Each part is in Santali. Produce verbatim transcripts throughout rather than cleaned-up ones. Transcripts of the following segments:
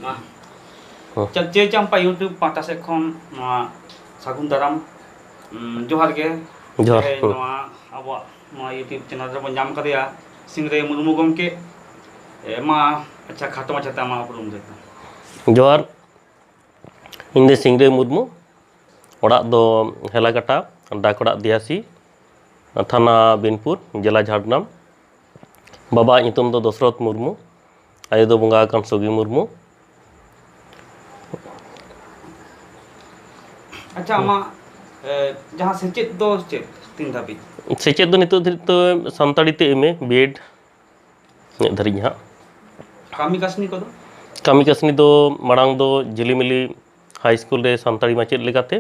ᱢᱟ᱾ ᱦᱚᱸ᱾ ᱪᱟ-, ᱪᱮ ᱪᱟᱢᱯᱟ YouTube ᱯᱟᱦᱴᱟ ᱥᱮᱫ ᱠᱷᱚᱱ ᱱᱚᱣᱟ ᱥᱟᱹᱜᱩᱱ ᱫᱟᱨᱟᱢ᱾ ᱩᱸ, ᱡᱚᱦᱟᱨ ᱜᱮ᱾ ᱡᱚᱦᱟᱨ᱾ ᱛᱮᱦᱮᱧ ᱦᱚᱸ᱾ ᱱᱚᱣᱟ ᱟᱵᱚᱣᱟᱜ ᱱᱚᱣᱟ YouTube channel ᱨᱮᱵᱚᱱ ᱧᱟᱢ ᱠᱟᱫᱮᱭᱟ ᱥᱤᱝᱨᱟᱹᱭ ᱢᱩᱨᱢᱩ ᱜᱚᱢᱠᱮ᱾ ᱮ, ᱢᱟ, ᱟᱪᱪᱷᱟ, ᱠᱷᱟᱴᱚ ᱢᱟᱪᱷᱟᱛᱮ ᱟᱢᱟᱜ ᱩᱯᱨᱩᱢ ᱞᱟᱹᱭ ᱛᱟᱢ᱾ ᱡᱚᱦᱟᱨ᱾ ᱤᱧ ᱫᱚ ᱥᱤᱝᱨᱟᱹᱭ ᱢᱩᱨᱢᱩ, ᱚᱲᱟᱜ ᱫᱚ ᱦᱮᱞᱟᱠᱟᱴᱟ, ᱰᱟᱠ ᱚᱲᱟᱜ ᱫᱤᱭᱟᱥᱤ, ᱛᱷᱟᱱᱟ ᱵᱤᱱᱯᱩᱨ, ᱡᱮᱞᱟ ᱡᱷᱟᱲᱜᱨᱟᱢ᱾ ᱵᱟᱵᱟᱣᱟᱜ ᱧᱩᱛᱩᱢ ᱫᱚ ᱫᱚᱥᱨᱚᱛᱷ ᱢᱩᱨᱢᱩ, ᱟᱭᱳ ᱫᱚ ᱵᱚᱸᱜᱟ ᱟᱠᱟᱱ ᱥᱩᱜᱤ ᱢᱩᱨᱢᱩ᱾ ᱟᱪᱪᱷᱟ, ᱟᱢᱟᱜ, ᱮ, ᱡᱟᱦᱟᱸ ᱥᱮᱪᱮᱫ ᱫᱚ ᱪᱮᱫ ᱛᱤᱱ ᱫᱷᱟᱹᱵᱤᱡ? ᱥᱮᱪᱮᱫ ᱫᱚ ᱱᱤᱛᱚᱜ ᱫᱷᱟᱹᱨᱤᱡ ᱫᱚ ᱥᱟᱱᱛᱟᱲᱤ ᱛᱮ M A, B.Ed ᱤᱱᱟᱹᱜ ᱫᱷᱟᱹᱨᱤᱡ ᱦᱟᱸᱜ᱾ ᱠᱟᱹᱢᱤ ᱠᱟᱹᱥᱱᱤ ᱠᱚᱫᱚ? ᱠᱟᱹᱢᱤ ᱠᱟᱹᱥᱱᱤ ᱫᱚ ᱢᱟᱲᱟᱝ ᱫᱚ ᱡᱷᱤᱞᱤᱢᱤᱞᱤ ᱦᱟᱭ ᱥᱠᱩᱞ ᱨᱮ ᱥᱟᱱᱛᱟᱲᱤ ᱢᱟᱪᱮᱫ ᱞᱮᱠᱟᱛᱮ,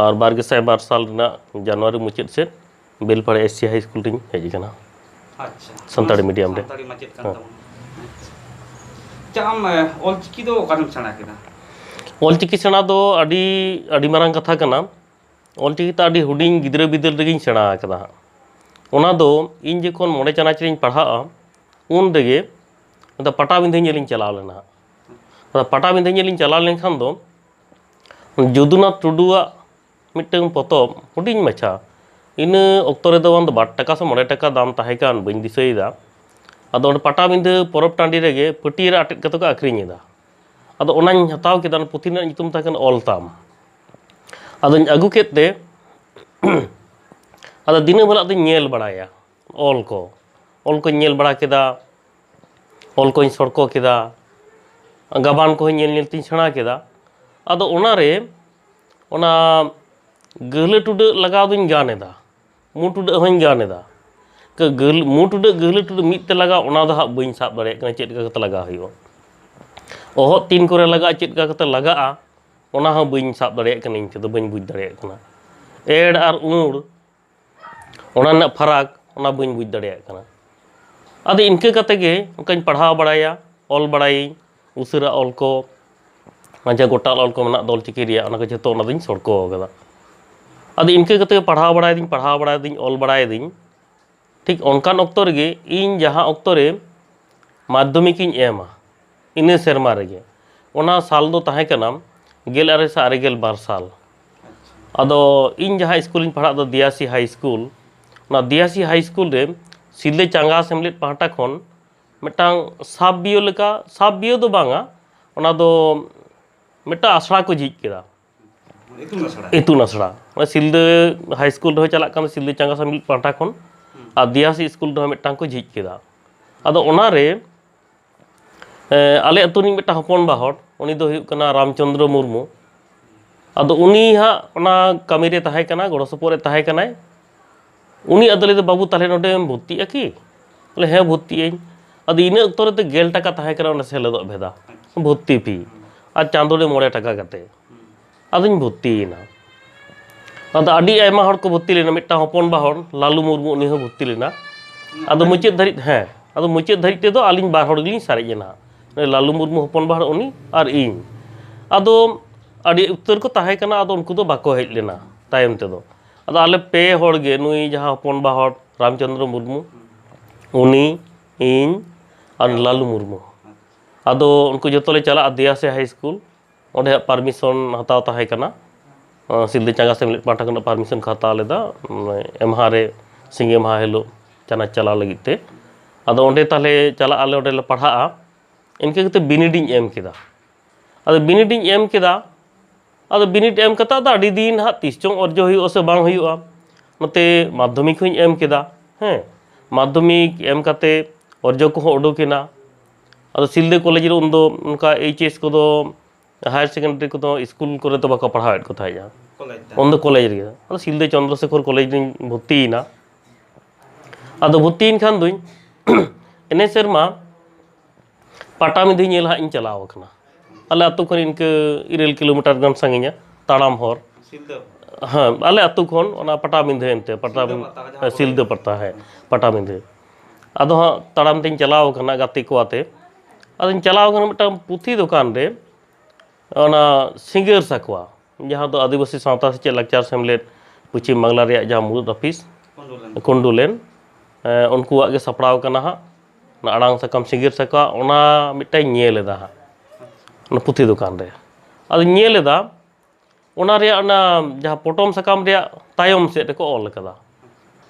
ᱟᱨ ᱵᱟᱨ ᱜᱮᱥᱟᱭ ᱵᱟᱨ ᱥᱟᱞ ᱨᱮᱱᱟᱜ ᱡᱟᱱᱩᱣᱟᱨᱤ ᱢᱩᱪᱟᱹᱫ ᱥᱮᱫ ᱵᱮᱞᱯᱟᱲᱟ S C ᱦᱟᱭ ᱥᱠᱩᱞ ᱨᱤᱧ ᱦᱮᱡ ᱟᱠᱟᱱᱟ᱾ ᱟᱪᱪᱷᱟ᱾ ᱥᱟᱱᱛᱟᱲᱤ ᱢᱤᱰᱤᱭᱟᱢ ᱨᱮ᱾ ᱥᱟᱱᱛᱟᱲᱤ ᱢᱟᱪᱮᱫ ᱠᱟᱱ ᱦᱮᱸ᱾ ᱛᱟᱵᱚᱱᱟ᱾ ᱟᱪᱪᱷᱟ᱾ ᱟᱪᱪᱷᱟ, ᱟᱢ, ᱮ, ᱚᱞᱪᱤᱠᱤ ᱫᱚ ᱚᱠᱟᱨᱮᱢ ᱥᱮᱬᱟ ᱠᱮᱫᱟ? ᱚᱞᱪᱤᱠᱤ ᱥᱮᱬᱟ ᱫᱚ ᱟᱹᱰᱤ, ᱟᱹᱰᱤ ᱢᱟᱨᱟᱝ ᱠᱟᱛᱷᱟ ᱠᱟᱱᱟ᱾ ᱚᱞᱪᱤᱠᱤ ᱫᱚ ᱟᱹᱰᱤ ᱦᱩᱰᱤᱧ ᱜᱤᱫᱽᱨᱟᱹ ᱵᱤᱫᱟᱹᱞ ᱨᱮᱜᱮᱧ ᱥᱮᱬᱟ ᱟᱠᱟᱫᱟ ᱦᱟᱸᱜ᱾ ᱚᱱᱟ ᱫᱚ ᱤᱧ ᱡᱚᱠᱷᱚᱱ ᱢᱚᱬᱮ ᱪᱟᱱᱟᱪ ᱨᱤᱧ ᱯᱟᱲᱦᱟᱜᱼᱟ, ᱩᱱ ᱨᱮᱜᱮ ᱟᱫᱚ ᱯᱟᱴᱟᱵᱤᱸᱫᱷᱟᱹ ᱧᱮᱞᱤᱧ ᱪᱟᱞᱟᱣ ᱞᱮᱱᱟ ᱦᱟᱸᱜ᱾ ᱟᱫᱚ ᱯᱟᱴᱟᱵᱤᱸᱫᱷᱟᱹ ᱧᱮᱞᱤᱧ ᱪᱟᱞᱟᱣ ᱞᱮᱱᱠᱷᱟᱱ ᱫᱚ ᱡᱚᱫᱩᱱᱟᱛᱷ ᱴᱩᱰᱩᱣᱟᱜ ᱢᱤᱫᱴᱟᱝ ᱯᱚᱛᱚᱵ, ᱦᱩᱰᱤᱧ ᱢᱟᱪᱷᱟ, ᱤᱱᱟᱹ ᱚᱠᱛᱚ ᱨᱮᱫᱚ ᱵᱟᱝ ᱫᱚ ᱵᱟᱨ ᱴᱟᱠᱟ ᱥᱮ ᱢᱚᱬᱮ ᱴᱟᱠᱟ ᱫᱟᱢ ᱛᱟᱦᱮᱸ ᱠᱟᱱ, ᱵᱟᱹᱧ ᱫᱤᱥᱟᱹᱭᱮᱫᱟ᱾ ᱟᱫᱚ ᱚᱸᱰᱮ ᱯᱟᱴᱟᱵᱤᱸᱫᱷᱟᱹ ᱯᱚᱨᱚᱵᱽ ᱴᱟᱺᱰᱤ ᱨᱮᱜᱮ ᱯᱟᱹᱴᱭᱟᱹ ᱨᱮ ᱟᱴᱮᱫ ᱠᱟᱛᱮ ᱠᱚ ᱟᱹᱠᱷᱨᱤᱧ ᱮᱫᱟ᱾ ᱟᱫᱚ ᱚᱱᱟᱧ ᱦᱟᱛᱟᱣ ᱠᱮᱫᱟ, ᱚᱱᱟ ᱯᱩᱛᱷᱤ ᱨᱮᱱᱟᱜ ᱧᱩᱛᱩᱢ ᱛᱟᱦᱮᱸ ᱠᱟᱱᱟ ᱚᱞ ᱛᱟᱢ᱾ ᱟᱫᱚᱧ ᱟᱹᱜᱩ ᱠᱮᱫ ᱛᱮ ᱟᱫᱚ ᱫᱤᱱᱟᱹᱢ ᱦᱤᱞᱳᱜ ᱫᱚᱧ ᱧᱮᱞ ᱵᱟᱲᱟᱭᱟ ᱚᱞ ᱠᱚ᱾ ᱚᱞ ᱠᱚᱧ ᱧᱮᱞ ᱵᱟᱲᱟ ᱠᱮᱫᱟ, ᱚᱞ ᱠᱚᱧ ᱥᱚᱲᱠᱚ ᱠᱮᱫᱟ, ᱜᱟᱵᱟᱱ ᱠᱚᱦᱚᱸ ᱧᱮᱞ ᱧᱮᱞ ᱛᱤᱧ ᱥᱮᱬᱟ ᱠᱮᱫᱟ᱾ ᱟᱫᱚ ᱚᱱᱟᱨᱮ ᱚᱱᱟ ᱜᱟᱹᱦᱞᱟᱹ ᱴᱩᱰᱟᱹᱜ ᱞᱟᱜᱟᱣ ᱫᱚᱧ ᱜᱟᱱ ᱮᱫᱟ, ᱢᱩ ᱴᱩᱰᱟᱹᱜ ᱦᱚᱸᱧ ᱜᱟᱱ ᱮᱫᱟ᱾ ᱠᱟᱹ-, ᱜᱟᱹᱦᱞ-, ᱢᱩ ᱴᱩᱰᱟᱹᱜ ᱜᱟᱹᱦᱞᱟᱹ ᱴᱩᱰᱟᱹᱜ ᱢᱤᱫ ᱛᱮ ᱞᱟᱜᱟᱣ, ᱚᱱᱟ ᱫᱚ ᱦᱟᱸᱜ ᱵᱟᱹᱧ ᱥᱟᱵ ᱫᱟᱲᱮᱭᱟᱜ ᱠᱟᱱᱟ, ᱪᱮᱫ ᱞᱮᱠᱟ ᱠᱟᱛᱮ ᱞᱟᱜᱟᱣ ᱦᱩᱭᱩᱜᱼᱟ᱾ ᱚᱦᱚᱫ ᱛᱤᱱ ᱠᱚᱨᱮ ᱞᱟᱜᱟᱜᱼᱟ, ᱪᱮᱫ ᱞᱮᱠᱟ ᱠᱟᱛᱮ ᱞᱟᱜᱟᱜᱼᱟ, ᱚᱱᱟ ᱦᱚᱸ ᱵᱟᱹᱧ ᱥᱟᱵ ᱫᱟᱲᱮᱭᱟᱜ ᱠᱟᱱᱟ, ᱤᱧ ᱛᱮᱫᱚ ᱵᱟᱹᱧ ᱵᱩᱡᱽ ᱫᱟᱲᱮᱭᱟᱜ ᱠᱟᱱᱟ᱾ ᱮᱲ ᱟᱨ ᱩᱲ, ᱚᱱᱟ ᱨᱮᱱᱟᱜ ᱯᱷᱟᱨᱟᱠ, ᱚᱱᱟ ᱵᱟᱹᱧ ᱵᱩᱡᱽ ᱫᱟᱲᱮᱭᱟᱜ ᱠᱟᱱᱟ᱾ ᱟᱫᱚ ᱤᱱᱠᱟᱹ ᱠᱟᱛᱮ ᱜᱮ ᱚᱱᱠᱟᱧ ᱯᱟᱲᱦᱟᱣ ᱵᱟᱲᱟᱭᱟ, ᱚᱞ ᱵᱟᱲᱟᱭᱟᱹᱧ, ᱩᱥᱟᱹᱨᱟ ᱚᱞ ᱠᱚ, ᱟᱨ ᱡᱟᱦᱟᱸ ᱜᱚᱴᱟ ᱚᱞ ᱠᱚ ᱢᱮᱱᱟᱜ ᱫᱚ ᱚᱞᱪᱤᱠᱤ ᱨᱮᱭᱟᱜ, ᱚᱱᱟ ᱠᱚ ᱡᱷᱚᱛᱚ ᱚᱱᱟ ᱫᱚᱧ ᱥᱚᱲᱠᱚ ᱟᱠᱟᱫᱟ᱾ ᱟᱫᱚ ᱤᱱᱠᱟᱹ ᱠᱟᱛᱮ ᱜᱮ ᱯᱟᱲᱦᱟᱣ ᱵᱟᱲᱟᱭᱮᱫᱤᱧ, ᱯᱟᱲᱦᱟᱣ ᱵᱟᱲᱟᱭᱮᱫᱤᱧ, ᱚᱞ ᱵᱟᱲᱟᱭᱮᱫᱤᱧ᱾ ᱴᱷᱤᱠ ᱚᱱᱠᱟᱱ ᱚᱠᱛᱚ ᱨᱮᱜᱮ ᱤᱧ ᱡᱟᱦᱟᱸ ᱚᱠᱛᱚ ᱨᱮ ᱢᱟᱫᱽᱫᱷᱚᱢᱤᱠ ᱤᱧ ᱮᱢᱟ, ᱤᱱᱟᱹ ᱥᱮᱨᱢᱟ ᱨᱮᱜᱮ᱾ ᱚᱱᱟ ᱥᱟᱞ ᱫᱚ ᱛᱟᱦᱮᱸ ᱠᱟᱱᱟ ᱜᱮᱞ ᱟᱨᱮ ᱥᱟᱭ ᱟᱨᱮ ᱜᱮᱞ ᱵᱟᱨ ᱥᱟᱞ᱾ ᱟᱫᱚ ᱤᱧ ᱡᱟᱦᱟᱸ ᱥᱠᱩᱞᱤᱧ ᱯᱟᱲᱦᱟᱜ ᱫᱚ ᱫᱤᱭᱟᱥᱤ ᱦᱟᱭ ᱥᱠᱩᱞ, ᱚᱱᱟ ᱫᱤᱭᱟᱥᱤ ᱦᱟᱭ ᱥᱠᱩᱞ ᱨᱮ ᱥᱤᱞᱫᱟᱹ ᱪᱟᱸᱜᱟ ᱥᱮᱢᱞᱮᱫ ᱯᱟᱦᱴᱟ ᱠᱷᱚᱱ ᱢᱤᱫᱴᱟᱝ ᱥᱟᱵ ᱵᱤᱭᱳ ᱞᱮᱠᱟ, ᱥᱟᱵ ᱵᱤᱭᱳ ᱫᱚ ᱵᱟᱝᱟ, ᱚᱱᱟ ᱫᱚ ᱢᱤᱫᱴᱟᱝ ᱟᱥᱲᱟ ᱠᱚ ᱡᱷᱤᱡ ᱠᱮᱫᱟ᱾ ᱤᱛᱩᱱ ᱟᱥᱲᱟ᱾ ᱤᱛᱩᱱ ᱟᱥᱲᱟ᱾ ᱚᱱᱟ ᱥᱤᱞᱫᱟᱹ ᱦᱟᱭ ᱥᱠᱩᱞ ᱨᱮᱦᱚᱸ ᱪᱟᱞᱟᱜ ᱠᱟᱱᱟ, ᱥᱤᱞᱫᱟᱹ ᱪᱟᱸᱜᱟ ᱥᱮᱢᱞᱮᱫ ᱯᱟᱦᱴᱟ ᱠᱷᱚᱱ᱾ ᱟᱨ ᱫᱤᱭᱟᱥᱤ ᱥᱠᱩᱞ ᱨᱮᱦᱚᱸ ᱢᱤᱫᱴᱟᱝ ᱠᱚ ᱡᱷᱤᱡ ᱠᱮᱫᱟ᱾ ᱟᱫᱚ ᱚᱱᱟᱨᱮ, ᱮ, ᱟᱞᱮ ᱟᱹᱛᱩ ᱨᱤᱱ ᱢᱤᱫᱴᱟᱝ ᱦᱚᱯᱚᱱ ᱵᱟ ᱦᱚᱲ, ᱩᱱᱤ ᱫᱚ ᱦᱩᱭᱩᱜ ᱠᱟᱱᱟ ᱨᱟᱢᱪᱚᱸᱫᱽᱨᱚ ᱢᱩᱨᱢᱩ᱾ ᱟᱫᱚ ᱩᱱᱤ ᱦᱟᱸᱜ ᱚᱱᱟ ᱠᱟᱹᱢᱤ ᱨᱮ ᱛᱟᱦᱮᱸ ᱠᱟᱱᱟ, ᱜᱚᱲᱚ ᱥᱚᱯᱚᱦᱚᱫ ᱨᱮ ᱛᱟᱦᱮᱸ ᱠᱟᱱᱟᱭ᱾ ᱩᱱᱤ ᱟᱫᱚ ᱞᱟᱹᱭ ᱫᱟ, "ᱵᱟᱹᱵᱩ, ᱛᱟᱦᱞᱮ ᱱᱚᱰᱮᱢ ᱵᱷᱚᱨᱛᱤᱜᱼᱟ ᱠᱤ?" ᱵᱚᱞᱮ, "ᱦᱮᱸ, ᱵᱷᱚᱨᱛᱤᱜ ᱟᱹᱧ᱾" ᱟᱫᱚ ᱤᱱᱟᱹ ᱚᱠᱛᱚ ᱨᱮᱫᱚ ᱜᱮᱞ ᱴᱟᱠᱟ ᱛᱟᱦᱮᱸ ᱠᱟᱱᱟ ᱚᱱᱟ ᱥᱮᱞᱮᱫᱚᱜ ᱵᱷᱮᱫᱟ, ᱵᱷᱚᱨᱛᱤ ᱯᱷᱤ, ᱟᱨ ᱪᱟᱸᱫᱳ ᱨᱮ ᱢᱚᱬᱮ ᱴᱟᱠᱟ ᱠᱟᱛᱮ᱾ ᱟᱫᱚᱧ ᱵᱷᱚᱨᱛᱤᱭᱮᱱᱟ᱾ ᱟᱫᱚ ᱟᱹᱰᱤ ᱟᱭᱢᱟ ᱦᱚᱲ ᱠᱚ ᱵᱷᱚᱨᱛᱤ ᱞᱮᱱᱟ, ᱢᱤᱫᱴᱟᱝ ᱦᱚᱯᱚᱱ ᱵᱟ ᱦᱚᱲ ᱞᱟᱞᱩ ᱢᱩᱨᱢᱩ, ᱩᱱᱤ ᱦᱚᱸ ᱵᱷᱚᱨᱛᱤ ᱞᱮᱱᱟ᱾ ᱟᱫᱚ ᱢᱩᱪᱟᱹᱫ ᱫᱷᱟᱹᱨᱤᱡ, ᱦᱮᱸ, ᱟᱫᱚ ᱢᱩᱪᱟᱹᱫ ᱫᱷᱟᱹᱨᱤᱡ ᱛᱮᱫᱚ ᱟᱹᱞᱤᱧ ᱵᱟᱨ ᱦᱚᱲ ᱜᱮᱞᱤᱧ ᱥᱟᱨᱮᱡ ᱮᱱᱟ᱾ ᱞᱟᱞᱩ ᱢᱩᱨᱢᱩ ᱦᱚᱯᱚᱱ ᱵᱟ ᱦᱚᱲ ᱩᱱᱤ ᱟᱨ ᱤᱧ᱾ ᱟᱫᱚ ᱟᱹᱰᱤ ᱩᱛᱟᱹᱨ ᱠᱚ ᱛᱟᱦᱮᱸ ᱠᱟᱱᱟ, ᱟᱫᱚ ᱩᱱᱠᱩ ᱫᱚ ᱵᱟᱠᱚ ᱦᱮᱡ ᱞᱮᱱᱟ ᱛᱟᱭᱚᱢ ᱛᱮᱫᱚ᱾ ᱟᱫᱚ ᱟᱞᱮ ᱯᱮ ᱦᱚᱲ ᱜᱮ, ᱱᱩᱭ ᱡᱟᱦᱟᱸ ᱦᱚᱯᱚᱱ ᱵᱟ ᱦᱚᱲ ᱨᱟᱢᱪᱚᱸᱫᱽᱨᱚ ᱢᱩᱨᱢᱩ, ᱩᱱᱤ, ᱤᱧ ᱟᱨ ᱞᱟᱞᱩ ᱢᱩᱨᱢᱩ᱾ ᱟᱫᱚ ᱩᱱᱠᱩ ᱡᱚᱛᱚ ᱞᱮ ᱪᱟᱞᱟᱜᱼᱟ ᱫᱤᱭᱟᱥᱮ ᱦᱟᱭ ᱥᱠᱩᱞ᱾ ᱚᱸᱰᱮ ᱦᱟᱸᱜ ᱯᱟᱨᱢᱤᱥᱚᱱ ᱦᱟᱛᱟᱣ ᱛᱟᱦᱮᱸ ᱠᱟᱱᱟ᱾ ᱟᱸ, ᱥᱤᱞᱫᱟᱹ ᱪᱟᱸᱜᱟ ᱥᱮᱢᱞᱮᱫ ᱯᱟᱦᱴᱟ ᱠᱷᱚᱱᱟᱜ ᱯᱟᱨᱢᱤᱥᱚᱱ ᱠᱚ ᱦᱟᱛᱟᱣ ᱞᱮᱫᱟ, ᱢᱟᱱᱮ, ᱮᱢᱦᱟ ᱨᱮ, ᱥᱤᱸᱜᱮ ᱢᱟᱦᱟ ᱦᱤᱞᱳᱜ ᱪᱟᱱᱟᱪ ᱪᱟᱞᱟᱣ ᱞᱟᱹᱜᱤᱫ ᱛᱮ᱾ ᱟᱫᱚ ᱚᱸᱰᱮ ᱛᱟᱦᱞᱮ ᱪᱟᱞᱟᱜ ᱟᱞᱮ, ᱚᱸᱰᱮ ᱞᱮ ᱯᱟᱲᱦᱟᱜᱼᱟ᱾ ᱤᱱᱠᱟᱹ ᱠᱟᱛᱮ ᱵᱤᱱᱤᱰ ᱤᱧ ᱮᱢ ᱠᱮᱫᱟ᱾ ᱟᱫᱚ ᱵᱤᱱᱤᱰ ᱤᱧ ᱮᱢ ᱠᱮᱫᱟ᱾ ᱟᱫᱚ ᱵᱤᱱᱤᱰ ᱮᱢ ᱠᱟᱛᱮ ᱟᱫᱚ ᱟᱹᱰᱤ ᱫᱤᱱ ᱦᱟᱸᱜ ᱛᱤᱥ ᱪᱚᱝ ᱚᱨᱡᱚ ᱦᱩᱭᱩᱜᱼᱟ ᱥᱮ ᱵᱟᱝ ᱦᱩᱭᱩᱜᱼᱟ᱾ ᱱᱚᱛᱮ ᱢᱟᱫᱽᱫᱷᱚᱢᱤᱠ ᱦᱚᱸᱧ ᱮᱢ ᱠᱮᱫᱟ᱾ ᱦᱮᱸ, ᱢᱟᱫᱽᱫᱷᱚᱢᱤᱠ ᱮᱢ ᱠᱟᱛᱮ ᱚᱨᱡᱚ ᱠᱚᱦᱚᱸ ᱩᱰᱩᱠ ᱮᱱᱟ᱾ ᱟᱫᱚ ᱥᱤᱞᱫᱟᱹ ᱠᱚᱞᱮᱡᱽ ᱨᱮ ᱩᱱᱫᱚ ᱱᱚᱝᱠᱟ ᱮᱭᱤᱪ ᱮᱥ ᱠᱚᱫᱚ, ᱦᱟᱭᱟᱨ ᱥᱮᱠᱮᱱᱰᱟᱨᱤ ᱠᱚᱫᱚ ᱥᱠᱩᱞ ᱠᱚᱨᱮ ᱫᱚ ᱵᱟᱠᱚ ᱯᱟᱲᱦᱟᱣᱮᱫ ᱠᱚ ᱛᱟᱦᱮᱸᱫᱼᱟ᱾ ᱠᱚᱞᱮᱡᱽ ᱫᱚ? ᱩᱱᱫᱚ ᱠᱚᱞᱮᱡᱽ ᱨᱮᱜᱮ᱾ ᱟᱫᱚ ᱥᱤᱞᱫᱟᱹ ᱪᱚᱱᱫᱨᱚᱥᱮᱠᱷᱚᱨ ᱠᱚᱞᱮᱡᱽ ᱨᱤᱧ ᱵᱷᱚᱨᱛᱤᱭᱮᱱᱟ᱾ ᱟᱫᱚ ᱵᱷᱚᱨᱛᱤᱭᱮᱱ ᱠᱷᱟᱱ ᱫᱩᱧ ᱤᱱᱟᱹ ᱥᱮᱨᱢᱟ ᱯᱟᱴᱟᱵᱤᱸᱫᱷᱟᱹ ᱧᱮᱞ ᱦᱟᱸᱜ ᱤᱧ ᱪᱟᱞᱟᱣ ᱟᱠᱟᱱᱟ᱾ ᱟᱞᱮ ᱟᱹᱛᱩ ᱠᱷᱚᱱ ᱤᱱᱠᱟᱹ ᱤᱨᱟᱹᱞ ᱠᱤᱞᱳᱢᱤᱴᱟᱨ ᱜᱟᱱ ᱥᱟᱺᱜᱤᱧᱟ, ᱛᱟᱲᱟᱢ ᱦᱚᱨ᱾ ᱥᱤᱞᱫᱟᱹ? ᱦᱮᱸ, ᱟᱞᱮ ᱟᱹᱛᱩ ᱠᱷᱚᱱ ᱚᱱᱟ ᱯᱟᱴᱟᱵᱤᱸᱫᱷᱟᱹ ᱮᱱᱛᱮ, ᱯᱟᱴᱟᱵᱤᱸᱫᱷᱟᱹ ᱥᱤᱞᱫᱟᱹ ᱯᱟᱛᱟ ᱡᱟᱦᱟᱸ ᱠᱚ ᱥᱤᱞᱫᱟᱹ ᱞᱟᱹᱭᱟ᱾ ᱯᱟᱛᱟ, ᱦᱮᱸ, ᱯᱟᱴᱟᱵᱤᱸᱫᱷᱟᱹ᱾ ᱟᱫᱚ ᱦᱟᱸᱜ ᱛᱟᱲᱟᱢ ᱛᱤᱧ ᱪᱟᱞᱟᱣ ᱟᱠᱟᱱᱟ ᱜᱟᱛᱮ ᱠᱚ ᱟᱛᱮ᱾ ᱟᱫᱚᱧ ᱪᱟᱞᱟᱣ ᱟᱠᱟᱱᱟ ᱢᱤᱫᱴᱟᱝ ᱯᱩᱛᱷᱤ ᱫᱚᱠᱟᱱ ᱨᱮ, ᱚᱱᱟ ᱥᱤᱸᱜᱟᱹᱲ ᱥᱟᱠᱣᱟ, ᱡᱟᱦᱟᱸ ᱫᱚ ᱟᱹᱫᱤᱵᱟᱹᱥᱤ ᱥᱟᱶᱛᱟ ᱥᱮᱪᱮᱫ ᱞᱟᱠᱪᱟᱨ ᱥᱮᱢᱞᱮᱫ ᱯᱚᱪᱷᱤᱢ ᱵᱟᱝᱞᱟ ᱨᱮᱭᱟᱜ ᱡᱟᱦᱟᱸ ᱢᱩᱲᱩᱫ ᱚᱯᱷᱤᱥ, ᱠᱩᱱᱰᱩᱞᱮᱱ᱾ ᱠᱩᱱᱰᱩᱞᱮᱱ, ᱮᱸ, ᱩᱱᱠᱩᱣᱟᱜ ᱜᱮ ᱥᱟᱯᱲᱟᱣ ᱠᱟᱱᱟ ᱦᱟᱸᱜ᱾ ᱚᱱᱟ ᱟᱲᱟᱝ ᱥᱟᱠᱟᱢ, ᱥᱤᱸᱜᱟᱹᱲ ᱥᱟᱠᱟᱢ, ᱚᱱᱟ ᱢᱤᱫᱴᱟᱝ ᱧᱮᱞ ᱮᱫᱟ ᱦᱟᱸᱜ, ᱚᱱᱟ ᱯᱩᱛᱷᱤ ᱫᱚᱠᱟᱱ ᱨᱮ᱾ ᱟᱫᱚᱧ ᱧᱮᱞ ᱮᱫᱟ, ᱚᱱᱟ ᱨᱮᱭᱟᱜ ᱚᱱᱟ ᱡᱟᱦᱟᱸ ᱯᱚᱴᱚᱢ ᱥᱟᱠᱟᱢ ᱨᱮᱭᱟᱜ ᱛᱟᱭᱚᱢ ᱥᱮᱫ ᱨᱮᱠᱚ ᱚᱞ ᱟᱠᱟᱫᱟ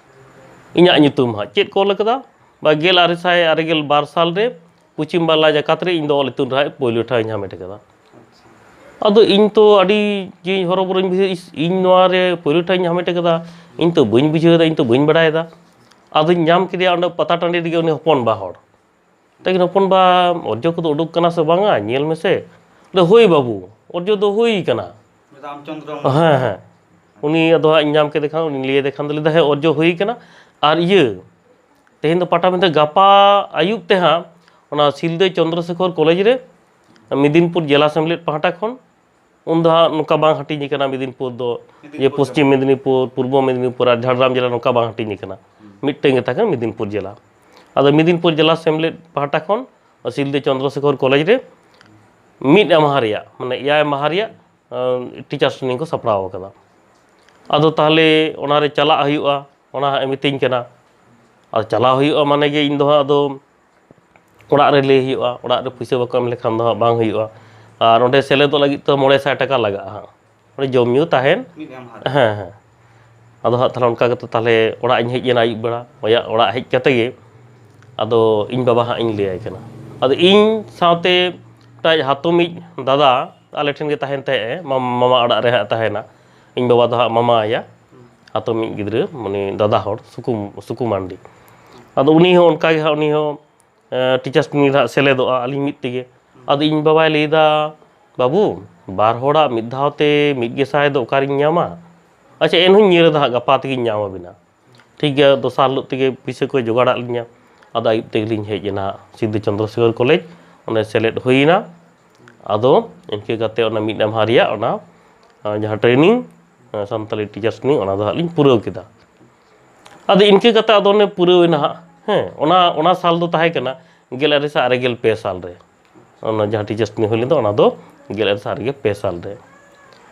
ᱤᱧᱟᱹᱜ ᱧᱩᱛᱩᱢ ᱦᱟᱸᱜ᱾ ᱪᱮᱫ ᱠᱚ ᱚᱞ ᱟᱠᱟᱫᱟ? ᱵᱟ, ᱜᱮᱞ ᱟᱨᱮ ᱥᱟᱭ ᱟᱨᱮ ᱜᱮᱞ ᱵᱟᱨ ᱥᱟᱞ ᱨᱮ ᱯᱚᱪᱷᱤᱢ ᱵᱟᱝᱞᱟ ᱡᱟᱠᱟᱛ ᱨᱮ ᱤᱧ ᱫᱚ ᱚᱞ ᱤᱛᱩᱱ ᱨᱮ ᱦᱟᱸᱜ ᱯᱳᱭᱞᱳ ᱴᱷᱟᱶ ᱤᱧ ᱦᱟᱢᱮᱴ ᱟᱠᱟᱫᱟ᱾ ᱟᱫᱚ ᱤᱧ ᱛᱚ ᱟᱹᱰᱤ ᱡᱤᱣᱤᱧ ᱦᱚᱨᱚᱵᱚᱨᱚᱧ ᱵᱩᱡᱷᱟᱹᱣ, "ᱤᱥ, ᱤᱧ ᱱᱚᱣᱟ ᱨᱮ ᱯᱳᱭᱞᱳ ᱴᱷᱟᱶ ᱤᱧ ᱦᱟᱢᱮᱴ ᱟᱠᱟᱫᱟ, ᱤᱧ ᱛᱚ ᱵᱟᱹᱧ ᱵᱩᱡᱷᱟᱹᱣ ᱮᱫᱟ, ᱤᱧ ᱛᱚ ᱵᱟᱹᱧ ᱵᱟᱲᱟᱭ ᱮᱫᱟ᱾" ᱟᱫᱚᱧ ᱧᱟᱢ ᱠᱮᱫᱮᱭᱟ ᱚᱸᱰᱮ ᱯᱟᱛᱟ ᱴᱟᱺᱰᱤ ᱨᱮᱜᱮ ᱩᱱᱤ ᱦᱚᱯᱚᱱ ᱵᱟ ᱦᱚᱲ᱾ ᱛᱟᱹᱠᱤᱱ, "ᱦᱚᱯᱚᱱ ᱵᱟ, ᱚᱨᱡᱚ ᱠᱚᱫᱚ ᱩᱰᱩᱠ ᱠᱟᱱᱟ ᱥᱮ ᱵᱟᱝᱟ? ᱧᱮᱞ ᱢᱮᱥᱮ᱾" ᱞᱟᱹᱭ, "ᱦᱳᱭ ᱵᱟᱹᱵᱩ, ᱚᱨᱡᱚ ᱫᱚ ᱦᱩᱭ ᱠᱟᱱᱟ᱾" ᱨᱟᱢᱪᱚᱸᱫᱽᱨᱚ᱾ ᱦᱮᱸ, ᱦᱮᱸ᱾ ᱩᱱᱤ ᱟᱫᱚ ᱦᱟᱸᱜ ᱤᱧ ᱧᱟᱢ ᱠᱮᱫᱮ ᱠᱷᱟᱱ, ᱩᱱᱤ ᱞᱟᱹᱭ ᱟᱫᱮ ᱠᱷᱟᱱ ᱫᱚ ᱞᱟᱹᱭ ᱮᱫᱟ, "ᱦᱮᱸ, ᱚᱨᱡᱚ ᱦᱩᱭ ᱠᱟᱱᱟ᱾ ᱟᱨ ᱤᱭᱟᱹ, ᱛᱮᱦᱮᱧ ᱫᱚ ᱯᱟᱴᱟᱵᱤᱸᱫᱷᱟᱹ, ᱜᱟᱯᱟ ᱟᱹᱭᱩᱵ ᱛᱮ ᱦᱟᱸᱜ ᱚᱱᱟ ᱥᱤᱞᱫᱟᱹ ᱪᱚᱱᱫᱨᱚᱥᱮᱠᱷᱚᱨ ᱠᱚᱞᱮᱡᱽ ᱨᱮ ᱢᱮᱫᱤᱱᱯᱩᱨ ᱡᱮᱞᱟ ᱥᱮᱢᱞᱮᱫ ᱯᱟᱦᱴᱟ ᱠᱷᱚᱱ", ᱩᱱ ᱫᱚ ᱦᱟᱸᱜ ᱱᱚᱝᱠᱟ ᱵᱟᱝ ᱦᱟᱹᱴᱤᱧ ᱟᱠᱟᱱᱟ ᱢᱮᱫᱤᱱᱯᱩᱨ ᱫᱚ, ᱡᱮ ᱢᱮᱫᱤᱱᱯᱩᱨ ᱯᱚᱥᱪᱤᱢ ᱫᱚ᱾ ᱢᱮᱫᱤᱱᱤᱯᱩᱨ, ᱯᱩᱨᱵᱚ ᱢᱮᱫᱤᱱᱤᱯᱩᱨ ᱟᱨ ᱡᱷᱟᱲᱜᱨᱟᱢ ᱡᱮᱞᱟ ᱱᱚᱝᱠᱟ ᱵᱟᱝ ᱦᱟᱹᱴᱤᱧ ᱟᱠᱟᱱᱟ᱾ ᱦᱩᱸ᱾ ᱢᱤᱫᱴᱮᱱ ᱜᱮ ᱛᱟᱦᱮᱸ ᱠᱟᱱᱟ ᱢᱮᱫᱤᱱᱯᱩᱨ ᱡᱮᱞᱟ᱾ ᱟᱫᱚ ᱢᱮᱫᱤᱱᱯᱩᱨ ᱡᱮᱞᱟ ᱥᱮᱢᱞᱮᱫ ᱯᱟᱦᱴᱟ ᱠᱷᱚᱱ ᱥᱤᱞᱫᱟᱹ ᱪᱚᱱᱫᱨᱚᱥᱮᱠᱷᱚᱨ ᱠᱚᱞᱮᱡᱽ ᱨᱮ ᱢᱤᱫ ᱢᱟᱦᱟ ᱨᱮᱭᱟᱜ, ᱢᱟᱱᱮ ᱮᱭᱟᱭ ᱢᱟᱦᱟ ᱨᱮᱭᱟᱜ, ᱟᱸ, teachers training ᱠᱚ ᱥᱟᱯᱲᱟᱣ ᱟᱠᱟᱫᱟ᱾ ᱟᱫᱚ ᱛᱟᱦᱚᱞᱮ ᱚᱱᱟᱨᱮ ᱪᱟᱞᱟᱜ ᱦᱩᱭᱩᱜᱼᱟ, ᱚᱱᱟ ᱦᱟᱸᱜ ᱮ ᱢᱤᱛᱟᱹᱧ ᱠᱟᱱᱟ᱾ ᱟᱫᱚ ᱪᱟᱞᱟᱣ ᱦᱩᱭᱩᱜᱼᱟ ᱢᱟᱱᱮ ᱜᱮ ᱤᱧ ᱫᱚ ᱦᱟᱸᱜ ᱟᱫᱚ ᱚᱲᱟᱜ ᱨᱮ ᱞᱟᱹᱭ ᱦᱩᱭᱩᱜᱼᱟ, ᱚᱲᱟᱜ ᱨᱮ ᱯᱩᱭᱥᱟᱹ ᱵᱟᱠᱚ ᱮᱢ ᱞᱮᱠᱷᱟᱱ ᱫᱚ ᱦᱟᱸᱜ ᱵᱟᱝ ᱦᱩᱭᱩᱜᱼᱟ᱾ ᱟᱨ ᱚᱸᱰᱮ ᱥᱮᱞᱮᱫᱚᱜ ᱞᱟᱹᱜᱤᱫ ᱛᱮ ᱢᱚᱬᱮ ᱥᱟᱭ ᱴᱟᱠᱟ ᱞᱟᱜᱟᱜᱼᱟ ᱦᱟᱸᱜ, ᱚᱸᱰᱮ ᱡᱚᱢ ᱧᱩ ᱛᱟᱦᱮᱱ᱾ ᱢᱤᱫ ᱮᱢ ᱦᱟᱨᱟ᱾ ᱦᱮᱸ, ᱦᱮᱸ᱾ ᱟᱫᱚ ᱦᱟᱸᱜ ᱛᱟᱦᱚᱞᱮ ᱚᱱᱠᱟ ᱠᱟᱛᱮ ᱛᱟᱦᱚᱞᱮ ᱚᱲᱟᱜ ᱤᱧ ᱦᱮᱡ ᱮᱱᱟ ᱟᱹᱭᱩᱵ ᱵᱮᱲᱟ᱾ ᱚᱭᱟ-, ᱚᱲᱟᱜ ᱦᱮᱡ ᱠᱟᱛᱮ ᱜᱮ ᱟᱫᱚ ᱤᱧ ᱵᱟᱵᱟ ᱦᱟᱸᱜ ᱤᱧ ᱞᱟᱹᱭᱟᱭ ᱠᱟᱱᱟ᱾ ᱟᱫᱚ ᱤᱧ ᱥᱟᱶᱛᱮ ᱢᱤᱫᱴᱟᱝ ᱦᱟᱛᱚᱢᱤᱡ ᱫᱟᱫᱟ ᱟᱞᱮ ᱴᱷᱮᱱ ᱜᱮ ᱛᱟᱦᱮᱱ ᱛᱟᱦᱮᱸᱜ ᱮ, ᱢᱟᱢ-, ᱢᱟᱢᱟ ᱚᱲᱟᱜ ᱨᱮ ᱦᱟᱸᱜ ᱛᱟᱦᱮᱱᱟ᱾ ᱤᱧ ᱵᱟᱵᱟ ᱫᱚ ᱦᱟᱸᱜ ᱢᱟᱢᱟ ᱟᱭᱟ, ᱦᱟᱛᱚᱢᱤᱡ ᱜᱤᱫᱽᱨᱟᱹ, ᱩᱱᱤ ᱫᱟᱫᱟ ᱦᱚᱲ, ᱥᱩᱠᱩ, ᱥᱩᱠᱩ ᱢᱟᱱᱰᱤ᱾ ᱟᱫᱚ ᱩᱱᱤ ᱦᱚᱸ ᱚᱱᱠᱟ ᱜᱮ ᱦᱟᱸᱜ, ᱩᱱᱤ ᱦᱚᱸ, ᱮᱸ, teachers training ᱨᱮ ᱦᱟᱸᱜ ᱥᱮᱞᱮᱫᱚᱜᱼᱟ ᱟᱹᱞᱤᱧ ᱢᱤᱫ ᱛᱮᱜᱮ᱾ ᱟᱫᱚ ᱤᱧ ᱵᱟᱵᱟᱭ ᱞᱟᱹᱭᱫᱟ, "ᱵᱟᱹᱵᱩ, ᱵᱟᱨ ᱦᱚᱲᱟᱜ ᱢᱤᱫ ᱫᱷᱟᱣ ᱛᱮ ᱢᱤᱫ ᱜᱮᱥᱟᱭ ᱫᱚ ᱚᱠᱟᱨᱤᱧ ᱧᱟᱢᱟ? ᱟᱪᱪᱷᱟ, ᱮᱱᱦᱚᱸᱧ ᱧᱮᱞ ᱮᱫᱟ ᱦᱟᱸᱜ, ᱜᱟᱯᱟ ᱛᱮᱜᱮᱧ ᱧᱟᱢ ᱟᱵᱤᱱᱟ᱾" ᱴᱷᱤᱠ ᱜᱮᱭᱟ, ᱫᱚᱥᱟᱨ ᱦᱤᱞᱳᱜ ᱛᱮᱜᱮ ᱯᱩᱭᱥᱟᱹ ᱠᱚᱭ ᱡᱚᱜᱟᱲᱟᱫ ᱞᱤᱧᱟ᱾ ᱟᱫᱚ ᱟᱹᱭᱩᱵ ᱛᱮᱜᱮᱞᱤᱧ ᱦᱮᱡ ᱮᱱᱟ ᱥᱤᱫᱷᱩ ᱪᱚᱱᱫᱨᱚ ᱥᱮᱠᱷᱚᱨ ᱠᱚᱞᱮᱡᱽ, ᱚᱸᱰᱮ ᱥᱮᱞᱮᱫ ᱦᱩᱭᱮᱱᱟ᱾ ᱟᱫᱚ ᱤᱱᱠᱟᱹ ᱠᱟᱛᱮ ᱚᱱᱟ ᱢᱤᱫ ᱮᱢᱦᱟ ᱨᱮᱭᱟᱜ ᱚᱱᱟ, ᱟᱸ, ᱡᱟᱦᱟᱸ training, ᱟᱸ, ᱥᱟᱱᱛᱟᱞᱤ teachers training, ᱚᱱᱟ ᱫᱚ ᱦᱟᱸᱜ ᱞᱤᱧ ᱯᱩᱨᱟᱹᱣ ᱠᱮᱫᱟ᱾ ᱟᱫᱚ ᱤᱱᱠᱟᱹ ᱠᱟᱛᱮ ᱟᱫᱚ ᱚᱱᱮ ᱯᱩᱨᱟᱹᱣ ᱮᱱᱟ ᱦᱟᱸᱜ, ᱦᱮᱸ, ᱚᱱᱟ, ᱚᱱᱟ ᱥᱟᱞ ᱫᱚ ᱛᱟᱦᱮᱸ ᱠᱟᱱᱟ ᱜᱮᱞ ᱟᱨᱮ ᱥᱟᱭ ᱟᱨᱮ ᱜᱮᱞ ᱯᱮ ᱥᱟᱞ ᱨᱮ᱾ ᱚᱱᱟ ᱡᱟᱦᱟᱸ teachers training ᱦᱩᱭ ᱞᱮᱱ ᱫᱚ, ᱚᱱᱟ ᱫᱚ ᱜᱮᱞ ᱟᱨᱮ ᱥᱟᱭ ᱟᱨᱮ ᱜᱮᱞ ᱯᱮ ᱥᱟᱞ ᱨᱮ᱾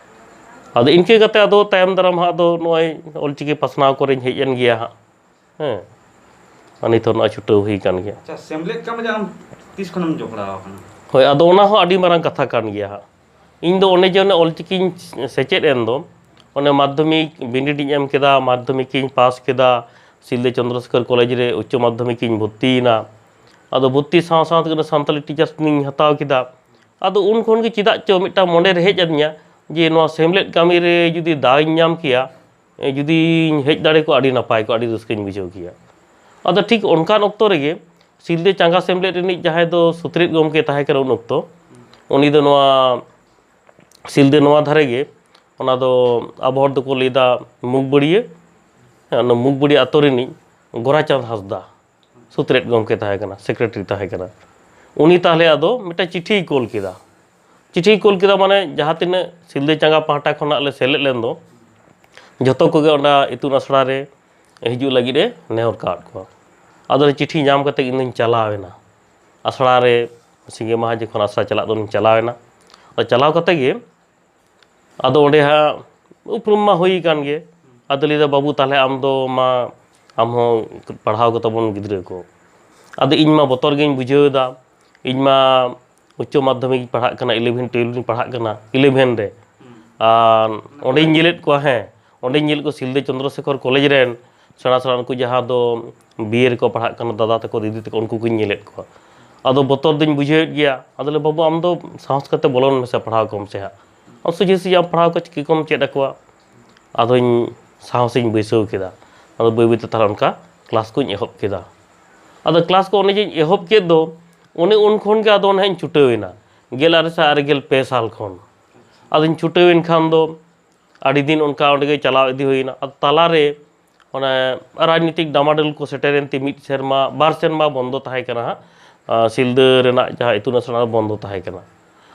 ᱟᱫᱚ ᱤᱱᱠᱟᱹ ᱠᱟᱛᱮ ᱟᱫᱚ ᱛᱟᱭᱚᱢ ᱫᱟᱨᱟᱢ ᱦᱟᱸᱜ ᱟᱫᱚ ᱱᱚᱜᱼᱚᱭ ᱚᱞᱪᱤᱠᱤ ᱯᱟᱥᱱᱟᱣ ᱠᱚᱨᱮᱧ ᱦᱮᱡ ᱮᱱ ᱜᱮᱭᱟ ᱦᱟᱸᱜ, ᱦᱮᱸ᱾ ᱟᱨ ᱱᱤᱛ ᱦᱚᱸ ᱱᱚᱜᱼᱚᱭ ᱪᱷᱩᱴᱟᱹᱣ ᱦᱩᱭ ᱟᱠᱟᱱ ᱜᱮᱭᱟ᱾ ᱟᱪᱪᱷᱟ, ᱥᱮᱢᱞᱮᱫ ᱠᱟᱹᱢᱤ ᱨᱮ ᱟᱢ ᱛᱤᱥ ᱠᱷᱚᱱᱮᱢ ᱡᱚᱯᱲᱟᱣ ᱟᱠᱟᱱᱟ? ᱦᱳᱭ, ᱟᱫᱚ ᱚᱱᱟ ᱦᱚᱸ ᱟᱹᱰᱤ ᱢᱟᱨᱟᱝ ᱠᱟᱛᱷᱟ ᱠᱟᱱ ᱜᱮᱭᱟ ᱦᱟᱸᱜ᱾ ᱤᱧ ᱫᱚ ᱚᱱᱮ ᱡᱮ ᱚᱱᱮ ᱚᱞᱪᱤᱠᱤᱧ ᱥᱮᱪᱮᱫ ᱮᱱ ᱫᱚ, ᱚᱱᱮ ᱢᱟᱫᱽᱫᱷᱚᱢᱤᱠ ᱵᱤᱱᱤᱰ ᱤᱧ ᱮᱢ ᱠᱮᱫᱟ, ᱢᱟᱫᱽᱫᱷᱚᱢᱤᱠ ᱤᱧ ᱯᱟᱥ ᱠᱮᱫᱟ, ᱥᱤᱞᱫᱟᱹ ᱪᱚᱱᱫᱨᱚᱥᱮᱠᱷᱚᱨ ᱠᱚᱞᱮᱡᱽ ᱨᱮ ᱩᱪᱪᱚ ᱢᱟᱫᱽᱫᱷᱚᱢᱤᱠ ᱤᱧ ᱵᱷᱚᱨᱛᱤᱭᱮᱱᱟ᱾ ᱟᱫᱚ ᱵᱷᱚᱨᱛᱤ ᱥᱟᱶ ᱥᱟᱶ ᱛᱮᱜᱮ ᱥᱟᱱᱛᱟᱞᱤ ᱴᱤᱪᱟᱨᱥ ᱴᱨᱮᱱᱤᱝ ᱤᱧ ᱦᱟᱛᱟᱣ ᱠᱮᱫᱟ᱾ ᱟᱫᱚ ᱩᱱ ᱠᱷᱚᱱ ᱜᱮ ᱪᱮᱫᱟᱜ ᱪᱚ ᱢᱤᱫᱴᱟᱝ ᱢᱚᱱᱮ ᱨᱮ ᱦᱮᱡ ᱟᱹᱫᱤᱧᱟ ᱡᱮ ᱱᱚᱣᱟ ᱥᱮᱢᱞᱮᱫ ᱠᱟᱹᱢᱤ ᱨᱮ ᱡᱩᱫᱤ ᱫᱟᱣ ᱤᱧ ᱧᱟᱢ ᱠᱮᱭᱟ, ᱮ, ᱡᱩᱫᱤᱧ ᱦᱮᱡ ᱫᱟᱲᱮ ᱠᱚᱜᱼᱟ, ᱟᱹᱰᱤ ᱱᱟᱯᱟᱭ ᱠᱚᱜᱼᱟ, ᱟᱹᱰᱤ ᱨᱟᱹᱥᱠᱟᱹᱧ ᱵᱩᱡᱷᱟᱹᱣ ᱠᱮᱭᱟ᱾ ᱟᱫᱚ ᱴᱷᱤᱠ ᱚᱱᱠᱟᱱ ᱚᱠᱛᱚ ᱨᱮᱜᱮ ᱥᱤᱞᱫᱟᱹ ᱪᱟᱸᱜᱟ ᱥᱮᱢᱞᱮᱫ ᱨᱤᱱᱤᱡ ᱡᱟᱦᱟᱸᱭ ᱫᱚ ᱥᱩᱛᱨᱮᱛ ᱜᱚᱢᱠᱮ ᱛᱟᱦᱮᱸ ᱠᱟᱱᱟ ᱩᱱ ᱚᱠᱛᱚ, ᱩᱱᱤ ᱫᱚ ᱱᱚᱣᱟ ᱥᱤᱞᱫᱟᱹ ᱱᱚᱣᱟ ᱫᱷᱟᱨᱮ ᱜᱮ, ᱚᱱᱟ ᱫᱚ ᱟᱵᱚ ᱦᱚᱲ ᱫᱚᱠᱚ ᱞᱟᱹᱭᱫᱟ ᱢᱩᱜᱽᱵᱟᱹᱲᱤᱭᱟᱹ, ᱦᱮᱸ, ᱚᱱᱟ ᱢᱩᱜᱽᱵᱟᱹᱲᱤᱭᱟᱹ ᱟᱛᱳ ᱨᱤᱱᱤᱡ ᱜᱳᱨᱟᱪᱟᱸᱫᱽ ᱦᱟᱸᱥᱫᱟ ᱥᱩᱛᱨᱮᱛ ᱜᱚᱢᱠᱮ ᱛᱟᱦᱮᱸ ᱠᱟᱱᱟ, ᱥᱮᱠᱨᱮᱴᱟᱨᱤ ᱛᱟᱦᱮᱸ ᱠᱟᱱᱟ᱾ ᱩᱱᱤ ᱛᱟᱦᱞᱮ ᱟᱫᱚ ᱢᱤᱫᱴᱟᱝ ᱪᱤᱴᱷᱤᱭ ᱠᱳᱞ ᱠᱮᱫᱟ᱾ ᱪᱤᱴᱷᱤᱭ ᱠᱳᱞ ᱠᱮᱫᱟ, ᱢᱟᱱᱮ ᱡᱟᱦᱟᱸ ᱛᱤᱱᱟᱹᱜ ᱥᱤᱞᱫᱟᱹ ᱪᱟᱸᱜᱟ ᱯᱟᱦᱴᱟ ᱠᱷᱚᱱᱟᱜ ᱞᱮ ᱥᱮᱞᱮᱫ ᱞᱮᱱ ᱫᱚ, ᱡᱷᱚᱛᱚ ᱠᱚᱜᱮ ᱚᱱᱟ ᱤᱛᱩᱱ ᱟᱥᱲᱟ ᱨᱮ ᱦᱤᱡᱩᱜ ᱞᱟᱹᱜᱤᱫ ᱮ ᱱᱮᱦᱚᱨ ᱠᱟᱜ ᱠᱚᱣᱟ᱾ ᱟᱫᱚ ᱪᱤᱴᱷᱤ ᱧᱟᱢ ᱠᱟᱛᱮ ᱤᱧ ᱫᱚᱧ ᱪᱟᱞᱟᱣ ᱮᱱᱟ ᱟᱥᱲᱟ ᱨᱮ᱾ ᱥᱤᱸᱜᱮ ᱢᱟᱦᱟ ᱡᱚᱠᱷᱚᱱ ᱟᱥᱲᱟ ᱪᱟᱞᱟᱜ ᱫᱚᱧ ᱪᱟᱞᱟᱣ ᱮᱱᱟ᱾ ᱟᱫᱚ ᱪᱟᱞᱟᱣ ᱠᱟᱛᱮ ᱜᱮ ᱟᱫᱚ ᱚᱸᱰᱮ ᱦᱟᱸᱜ ᱩᱯᱨᱩᱢ ᱢᱟ ᱦᱩᱭ ᱟᱠᱟᱱ ᱜᱮ᱾ ᱟᱫᱚ ᱞᱟᱹᱭᱫᱟ, "ᱵᱟᱹᱵᱩ, ᱛᱟᱦᱞᱮ ᱟᱢ ᱫᱚ ᱢᱟ, ᱟᱢ ᱦᱚᱸ ᱯᱟᱲᱦᱟᱣ ᱠᱚᱛᱟ ᱵᱚᱱ ᱜᱤᱫᱽᱨᱟᱹ ᱠᱚ?" ᱟᱫᱚ ᱤᱧ ᱢᱟ ᱵᱚᱛᱚᱨ ᱜᱤᱧ ᱵᱩᱡᱷᱟᱹᱣ ᱮᱫᱟ, ᱤᱧ ᱢᱟ ᱩᱪᱪᱚ ᱢᱟᱫᱽᱫᱷᱚᱢᱤᱠ ᱤᱧ ᱯᱟᱲᱦᱟᱜ ᱠᱟᱱᱟ, ᱤᱞᱮᱵᱷᱮᱱ ᱴᱩᱭᱮᱞᱵᱷ ᱤᱧ ᱯᱟᱲᱦᱟᱜ ᱠᱟᱱᱟ, ᱤᱞᱮᱵᱷᱮᱱ ᱨᱮ᱾ ᱟᱨ ᱚᱸᱰᱮᱧ ᱧᱮᱞᱮᱫ ᱠᱚᱣᱟ, ᱦᱮᱸ, ᱚᱸᱰᱮᱧ ᱧᱮᱞᱮᱫ ᱠᱚᱣᱟ ᱥᱤᱞᱫᱟᱹ ᱪᱚᱱᱫᱨᱚᱥᱮᱠᱷᱚᱨ ᱠᱚᱞᱮᱡᱽ ᱨᱮᱱ ᱥᱮᱬᱟ ᱥᱮᱬᱟ ᱩᱱᱠᱩ ᱡᱟᱦᱟᱸ ᱫᱚ ᱵᱤᱭᱮ ᱨᱮᱠᱚ ᱯᱟᱲᱦᱟᱜ ᱠᱟᱱᱟ, ᱫᱟᱫᱟ ᱛᱟᱠᱚ, ᱫᱤᱫᱤ ᱛᱟᱠᱚ, ᱩᱱᱠᱩ ᱠᱚᱧ ᱧᱮᱞᱮᱫ ᱠᱚᱣᱟ᱾ ᱟᱫᱚ ᱵᱚᱛᱚᱨ ᱫᱚᱧ ᱵᱩᱡᱷᱟᱹᱣᱮᱫ ᱜᱮᱭᱟ᱾ ᱟᱫᱚ ᱞᱟᱹᱭ, "ᱵᱟᱹᱵᱩ, ᱟᱢ ᱫᱚ ᱥᱟᱦᱚᱥ ᱠᱟᱛᱮ ᱵᱚᱞᱚᱱ ᱢᱮᱥᱮ, ᱯᱟᱲᱦᱟᱣ ᱠᱚᱢ ᱥᱮ ᱦᱟᱸᱜ᱾ ᱟᱢ ᱥᱚᱡᱷᱮ ᱥᱚᱡᱷᱮ ᱟᱢ ᱯᱟᱲᱦᱟᱣ ᱠᱚ ᱪᱤᱠᱟᱹ ᱠᱚᱢ ᱪᱮᱫ ᱟᱠᱚᱣᱟ?" ᱟᱫᱚᱧ ᱥᱟᱦᱚᱥᱤᱧ ᱵᱟᱹᱭᱥᱟᱹᱣ ᱠᱮᱫᱟ᱾ ᱟᱫᱚ ᱵᱟᱹᱭ ᱵᱟᱹᱭᱛᱮ ᱛᱟᱦᱞᱮ ᱚᱱᱠᱟ ᱠᱞᱟᱥ ᱠᱚᱧ ᱮᱦᱚᱵ ᱠᱮᱫᱟ᱾ ᱟᱫᱚ ᱠᱞᱟᱥ ᱠᱚ ᱚᱱᱮ ᱡᱮᱧ ᱮᱦᱚᱵ ᱠᱮᱫ ᱫᱚ, ᱚᱱᱮ ᱩᱱ ᱠᱷᱚᱱ ᱜᱮ ᱟᱫᱚ ᱚᱱᱮ ᱦᱟᱸᱜ ᱤᱧ ᱪᱷᱩᱴᱟᱹᱣ ᱮᱱᱟ, ᱜᱮᱞ ᱟᱨᱮ ᱥᱟᱭ ᱟᱨᱮ ᱜᱮᱞ ᱯᱮ ᱥᱟᱞ ᱠᱷᱚᱱ᱾ ᱟᱫᱚᱧ ᱪᱷᱩᱴᱟᱹᱣ ᱮᱱ ᱠᱷᱟᱱ ᱫᱚ ᱟᱹᱰᱤ ᱫᱤᱱ ᱚᱱᱠᱟ ᱚᱸᱰᱮ ᱜᱮ ᱪᱟᱞᱟᱣ ᱤᱫᱤ ᱦᱩᱭᱱᱟ᱾ ᱟᱫᱚ ᱛᱟᱞᱟᱨᱮ ᱚᱱᱮ ᱨᱟᱡᱽᱱᱤᱛᱤᱠ ᱰᱟᱢᱟᱰᱳᱞ ᱠᱚ ᱥᱮᱴᱮᱨᱮᱱ ᱛᱮ ᱢᱤᱫ ᱥᱮᱨᱢᱟ, ᱵᱟᱨ ᱥᱮᱨᱢᱟ ᱵᱚᱱᱫᱚ ᱛᱟᱦᱮᱸ ᱠᱟᱱᱟ ᱦᱟᱸᱜ, ᱟᱸ, ᱥᱤᱞᱫᱟᱹ ᱨᱮᱱᱟᱜ ᱡᱟᱦᱟᱸ ᱤᱛᱩᱱ ᱟᱥᱲᱟ ᱵᱚᱱᱫᱚ ᱛᱟᱦᱮᱸ ᱠᱟᱱᱟ᱾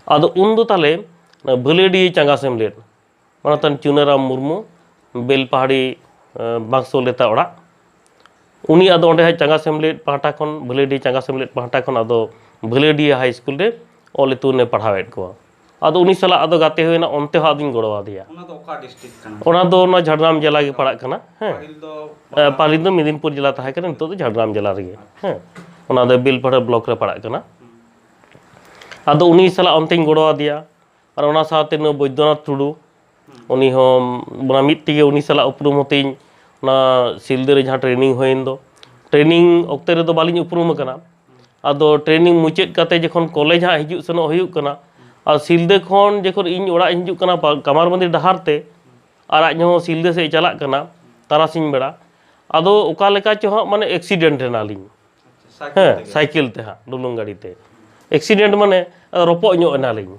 ᱟᱫᱚ ᱩᱱ ᱫᱚ ᱛᱟᱦᱞᱮ ᱚᱱᱟ ᱵᱷᱟᱹᱞᱟᱹᱰᱤ ᱪᱟᱸᱜᱟ ᱥᱮᱢᱞᱮᱫ, ᱢᱟᱱᱚᱛᱟᱱ ᱪᱩᱱᱟᱹᱨᱟᱢ ᱢᱩᱨᱢᱩ, ᱵᱮᱞᱯᱟᱦᱟᱲᱤ, ᱟᱸ, ᱵᱟᱝᱥᱚ ᱞᱮᱛᱟ ᱚᱲᱟᱜ, ᱩᱱᱤ ᱟᱫᱚ ᱚᱸᱰᱮ ᱦᱟᱸᱜ ᱪᱟᱸᱜᱟ ᱥᱮᱢᱞᱮᱫ ᱯᱟᱦᱴᱟ ᱠᱷᱚᱱ, ᱵᱷᱟᱹᱞᱟᱹᱰᱤ ᱪᱟᱸᱜᱟ ᱥᱮᱢᱞᱮᱫ ᱯᱟᱦᱴᱟ ᱠᱷᱚᱱ ᱟᱫᱚ ᱵᱷᱟᱹᱞᱟᱹᱰᱤ ᱦᱟᱭ ᱥᱠᱩᱞ ᱨᱮ ᱚᱞ ᱤᱛᱩᱱ ᱮ ᱯᱟᱲᱦᱟᱣᱮᱫ ᱠᱚᱣᱟ᱾ ᱟᱫᱚ ᱩᱱᱤ ᱥᱟᱞᱟᱜ ᱟᱫᱚ ᱜᱟᱛᱮ ᱦᱩᱭᱱᱟ, ᱚᱱᱛᱮ ᱦᱚᱸ ᱟᱫᱚᱧ ᱜᱚᱲᱚ ᱟᱫᱮᱭᱟ᱾ ᱚᱱᱟ ᱫᱚ ᱚᱠᱟ ᱰᱤᱥᱴᱨᱤᱠᱴ ᱠᱟᱱᱟ? ᱚᱱᱟ ᱫᱚ ᱱᱚᱣᱟ ᱡᱷᱟᱲᱜᱨᱟᱢ ᱡᱮᱞᱟ ᱜᱮ ᱯᱟᱲᱟᱜ ᱠᱟᱱᱟ᱾ ᱦᱮᱸ᱾ ᱯᱟᱹᱦᱤᱞ ᱫᱚ ᱮ, ᱯᱟᱹᱦᱤᱞ ᱫᱚ ᱢᱮᱫᱤᱱᱯᱩᱨ ᱡᱮᱞᱟ ᱛᱟᱦᱮᱸ ᱠᱟᱱᱟ, ᱱᱤᱛᱚᱜ ᱫᱚ ᱡᱷᱟᱲᱜᱨᱟᱢ ᱡᱮᱞᱟ ᱨᱮᱜᱮ᱾ ᱦᱮᱸ᱾ ᱚᱱᱟ ᱫᱚ ᱵᱮᱞᱯᱟᱦᱟᱲᱤ ᱵᱞᱚᱠ ᱨᱮ ᱯᱟᱲᱟᱜ ᱠᱟᱱᱟ᱾ ᱟᱫᱚ ᱩᱱᱤ ᱥᱟᱞᱟᱜ ᱚᱱᱛᱮᱧ ᱜᱚᱲᱚ ᱟᱫᱮᱭᱟ᱾ ᱟᱨ ᱚᱱᱟ ᱥᱟᱶᱛᱮ ᱱᱩᱭ ᱵᱳᱭᱫᱚᱱᱟᱛᱷ ᱴᱩᱰᱩ, ᱩᱱᱤ ᱦᱚᱸ ᱚᱱᱟ ᱢᱤᱫ ᱛᱮᱜᱮ ᱩᱱᱤ ᱥᱟᱞᱟᱜ ᱩᱯᱨᱩᱢ ᱦᱚᱸᱛᱤᱧ ᱚᱱᱟ ᱥᱤᱞᱫᱟᱹ ᱨᱮ ᱡᱟᱦᱟᱸ ᱴᱨᱮᱱᱤᱝ ᱦᱩᱭᱮᱱ ᱫᱚ, ᱴᱨᱮᱱᱤᱝ ᱚᱠᱛᱮ ᱨᱮᱫᱚ ᱵᱟᱹᱞᱤᱧ ᱩᱯᱨᱩᱢ ᱟᱠᱟᱱᱟ᱾ ᱟᱫᱚ ᱴᱨᱮᱱᱤᱝ ᱢᱩᱪᱟᱹᱫ ᱠᱟᱛᱮ ᱡᱚᱠᱷᱚᱱ ᱠᱚᱞᱮᱡᱽ ᱦᱟᱸᱜ ᱦᱤᱡᱩᱜ ᱥᱮᱱᱚᱜ ᱦᱩᱭᱩᱜ ᱠᱟᱱᱟ, ᱟᱨ ᱥᱤᱞᱫᱟᱹ ᱠᱷᱚᱱ ᱡᱚᱠᱷᱚᱱ ᱤᱧ ᱚᱲᱟᱜ ᱤᱧ ᱦᱤᱡᱩᱜ ᱠᱟᱱᱟ ᱯᱟ- ᱠᱟᱢᱟᱨᱵᱟᱸᱫᱷᱤ ᱰᱟᱦᱟᱨ ᱛᱮ, ᱟᱨ ᱟᱡ ᱦᱚᱸ ᱥᱤᱞᱫᱟᱹ ᱥᱮᱫ ᱮ ᱪᱟᱞᱟᱜ ᱠᱟᱱᱟ ᱛᱟᱨᱟᱥᱤᱧ ᱵᱮᱲᱟ, ᱟᱫᱚ ᱚᱠᱟ ᱞᱮᱠᱟ ᱪᱚ ᱦᱟᱸᱜ ᱢᱟᱱᱮ ᱮᱠᱥᱤᱰᱮᱱᱴ ᱮᱱᱟᱞᱤᱧ᱾ ᱥᱟᱭᱠᱮᱞ ᱦᱮᱸ, ᱛᱮᱜᱮ? ᱥᱟᱭᱠᱮᱞ ᱛᱮ ᱦᱟᱸᱜ ᱰᱩᱞᱩᱝ ᱜᱟᱹᱰᱤ ᱛᱮ᱾ ᱮᱠᱥᱤᱰᱮᱱᱴ ᱢᱟᱱᱮ ᱟᱫᱚ ᱨᱚᱯᱚᱜ ᱧᱚᱜ ᱮᱱᱟᱞᱤᱧ᱾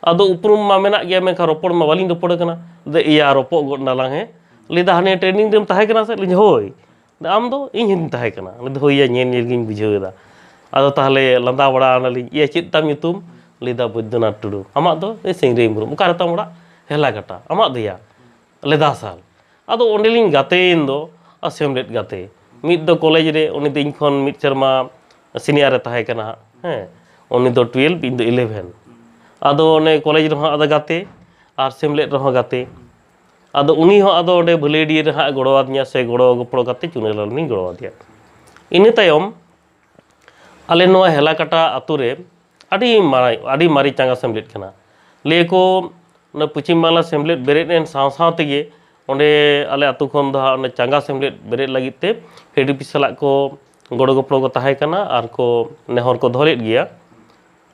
ᱟᱫᱚ ᱩᱯᱨᱩᱢ ᱢᱟ ᱢᱮᱱᱟᱜ ᱜᱮᱭᱟ, ᱢᱮᱱᱠᱷᱟᱱ ᱨᱚᱯᱚᱲ ᱢᱟ ᱵᱟᱹᱞᱤᱧ ᱨᱚᱯᱚᱲ ᱠᱟᱱᱟ᱾ ᱞᱟᱹᱭᱫᱟ, "ᱮᱭᱟ, ᱨᱚᱯᱚᱜ ᱜᱚᱫ ᱱᱟᱞᱟᱝ ᱦᱮ?" ᱞᱟᱹᱭᱫᱟ, "ᱦᱟᱱᱮ ᱴᱨᱮᱱᱤᱝ ᱨᱮᱢ ᱛᱟᱦᱮᱸ ᱠᱟᱱᱟ ᱥᱮ?" ᱞᱟᱹᱭᱫᱟᱹᱧ, "ᱦᱳᱭ᱾" ᱞᱟᱹᱭᱫᱟ, "ᱟᱢ ᱫᱚ?" "ᱤᱧ ᱦᱚᱸᱧ ᱛᱟᱦᱮᱸ ᱠᱟᱱᱟ᱾" ᱞᱟᱹᱭᱫᱟ, "ᱦᱳᱭ ᱭᱟ, ᱧᱮᱞ ᱧᱮᱞ ᱜᱤᱧ ᱵᱩᱡᱷᱟᱹᱣ ᱮᱫᱟ᱾" ᱟᱫᱚ ᱛᱟᱦᱚᱞᱮ ᱞᱟᱸᱫᱟ ᱵᱟᱲᱟ ᱟᱱᱟᱞᱤᱧ, "ᱤᱭᱟᱹ, ᱪᱮᱫ ᱛᱟᱢ ᱧᱩᱛᱩᱢ?" ᱞᱟᱹᱭᱫᱟ, "ᱵᱳᱭᱫᱚᱱᱟᱛᱷ ᱴᱩᱰᱩ᱾" "ᱟᱢᱟᱜ ᱫᱚ?" "ᱮ, ᱥᱤᱝᱨᱟᱹᱭ ᱢᱩᱨᱢᱩ᱾" "ᱚᱠᱟ ᱨᱮᱛᱟᱢ ᱚᱲᱟᱜ?" "ᱦᱮᱞᱟᱠᱟᱴᱟ᱾" "ᱟᱢᱟᱜ ᱫᱚᱭᱟ?" "ᱞᱮᱫᱟᱥᱟᱞ᱾" ᱟᱫᱚ ᱚᱸᱰᱮᱞᱤᱧ ᱜᱟᱛᱮᱭᱮᱱ ᱫᱚ ᱟᱨ ᱥᱮᱢᱞᱮᱫ ᱜᱟᱛᱮ᱾ ᱢᱤᱫ ᱫᱚ ᱠᱚᱞᱮᱡᱽ ᱨᱮ, ᱩᱱᱤ ᱫᱚ ᱤᱧ ᱠᱷᱚᱱ ᱢᱤᱫ ᱥᱮᱨᱢᱟ ᱥᱤᱱᱤᱭᱟᱨ ᱮ ᱛᱟᱦᱮᱸ ᱠᱟᱱᱟ ᱦᱟᱸᱜ, ᱦᱮᱸ, ᱩᱱᱤ ᱫᱚ ᱴᱩᱭᱮᱞᱵᱷ, ᱤᱧ ᱫᱚ ᱤᱞᱮᱵᱷᱮᱱ᱾ ᱟᱫᱚ ᱚᱱᱮ ᱠᱚᱞᱮᱡᱽ ᱨᱮᱦᱚᱸ ᱟᱫᱚ ᱜᱟᱛᱮ ᱟᱨ ᱥᱮᱢᱞᱮᱫ ᱨᱮᱦᱚᱸ ᱜᱟᱛᱮ᱾ ᱟᱫᱚ ᱩᱱᱤ ᱦᱚᱸ ᱟᱫᱚ ᱚᱸᱰᱮ ᱵᱷᱟᱹᱞᱟᱹᱭᱰᱤᱦᱟᱹ ᱨᱮ ᱦᱟᱸᱜ ᱜᱚᱲᱚ ᱟᱹᱫᱤᱧᱟ, ᱥᱮ ᱜᱚᱲᱚ ᱜᱚᱯᱚᱲᱚ ᱠᱟᱛᱮ ᱪᱩᱱᱟᱹᱞᱟᱞᱤᱧ ᱜᱚᱲᱚ ᱟᱫᱮᱭᱟ᱾ ᱤᱱᱟᱹ ᱛᱟᱭᱚᱢ ᱟᱞᱮ ᱱᱚᱣᱟ ᱦᱮᱞᱟᱠᱟᱴᱟ ᱟᱛᱳ ᱨᱮ ᱟᱹᱰᱤ ᱢᱟᱨᱟᱝ, ᱟᱹᱰᱤ ᱢᱟᱨᱮ ᱪᱟᱸᱜᱟ ᱥᱮᱢᱞᱮᱫ ᱠᱟᱱᱟ᱾ ᱞᱟᱹᱭ ᱟᱠᱚ ᱚᱱᱟ ᱯᱚᱪᱷᱤᱢ ᱵᱟᱝᱞᱟ ᱥᱮᱢᱞᱮᱫ ᱵᱮᱨᱮᱫ ᱮᱱ ᱥᱟᱶ ᱥᱟᱶ ᱛᱮᱜᱮ ᱚᱸᱰᱮ ᱟᱞᱮ ᱟᱛᱳ ᱠᱷᱚᱱ ᱫᱚ ᱦᱟᱸᱜ ᱚᱱᱟ ᱪᱟᱸᱜᱟ ᱥᱮᱢᱞᱮᱫ ᱵᱮᱨᱮᱫ ᱞᱟᱹᱜᱤᱫ ᱛᱮ ᱯᱷᱮᱰᱤᱯᱤ ᱥᱟᱞᱟᱜ ᱠᱚ ᱜᱚᱲᱚ ᱜᱚᱯᱚᱲᱚ ᱠᱚ ᱛᱟᱦᱮᱸ ᱠᱟᱱᱟ ᱟᱨ ᱠᱚ ᱱᱮᱦᱚᱨ ᱠᱚ ᱫᱚᱦᱚ ᱞᱮᱫ ᱜᱮᱭᱟ᱾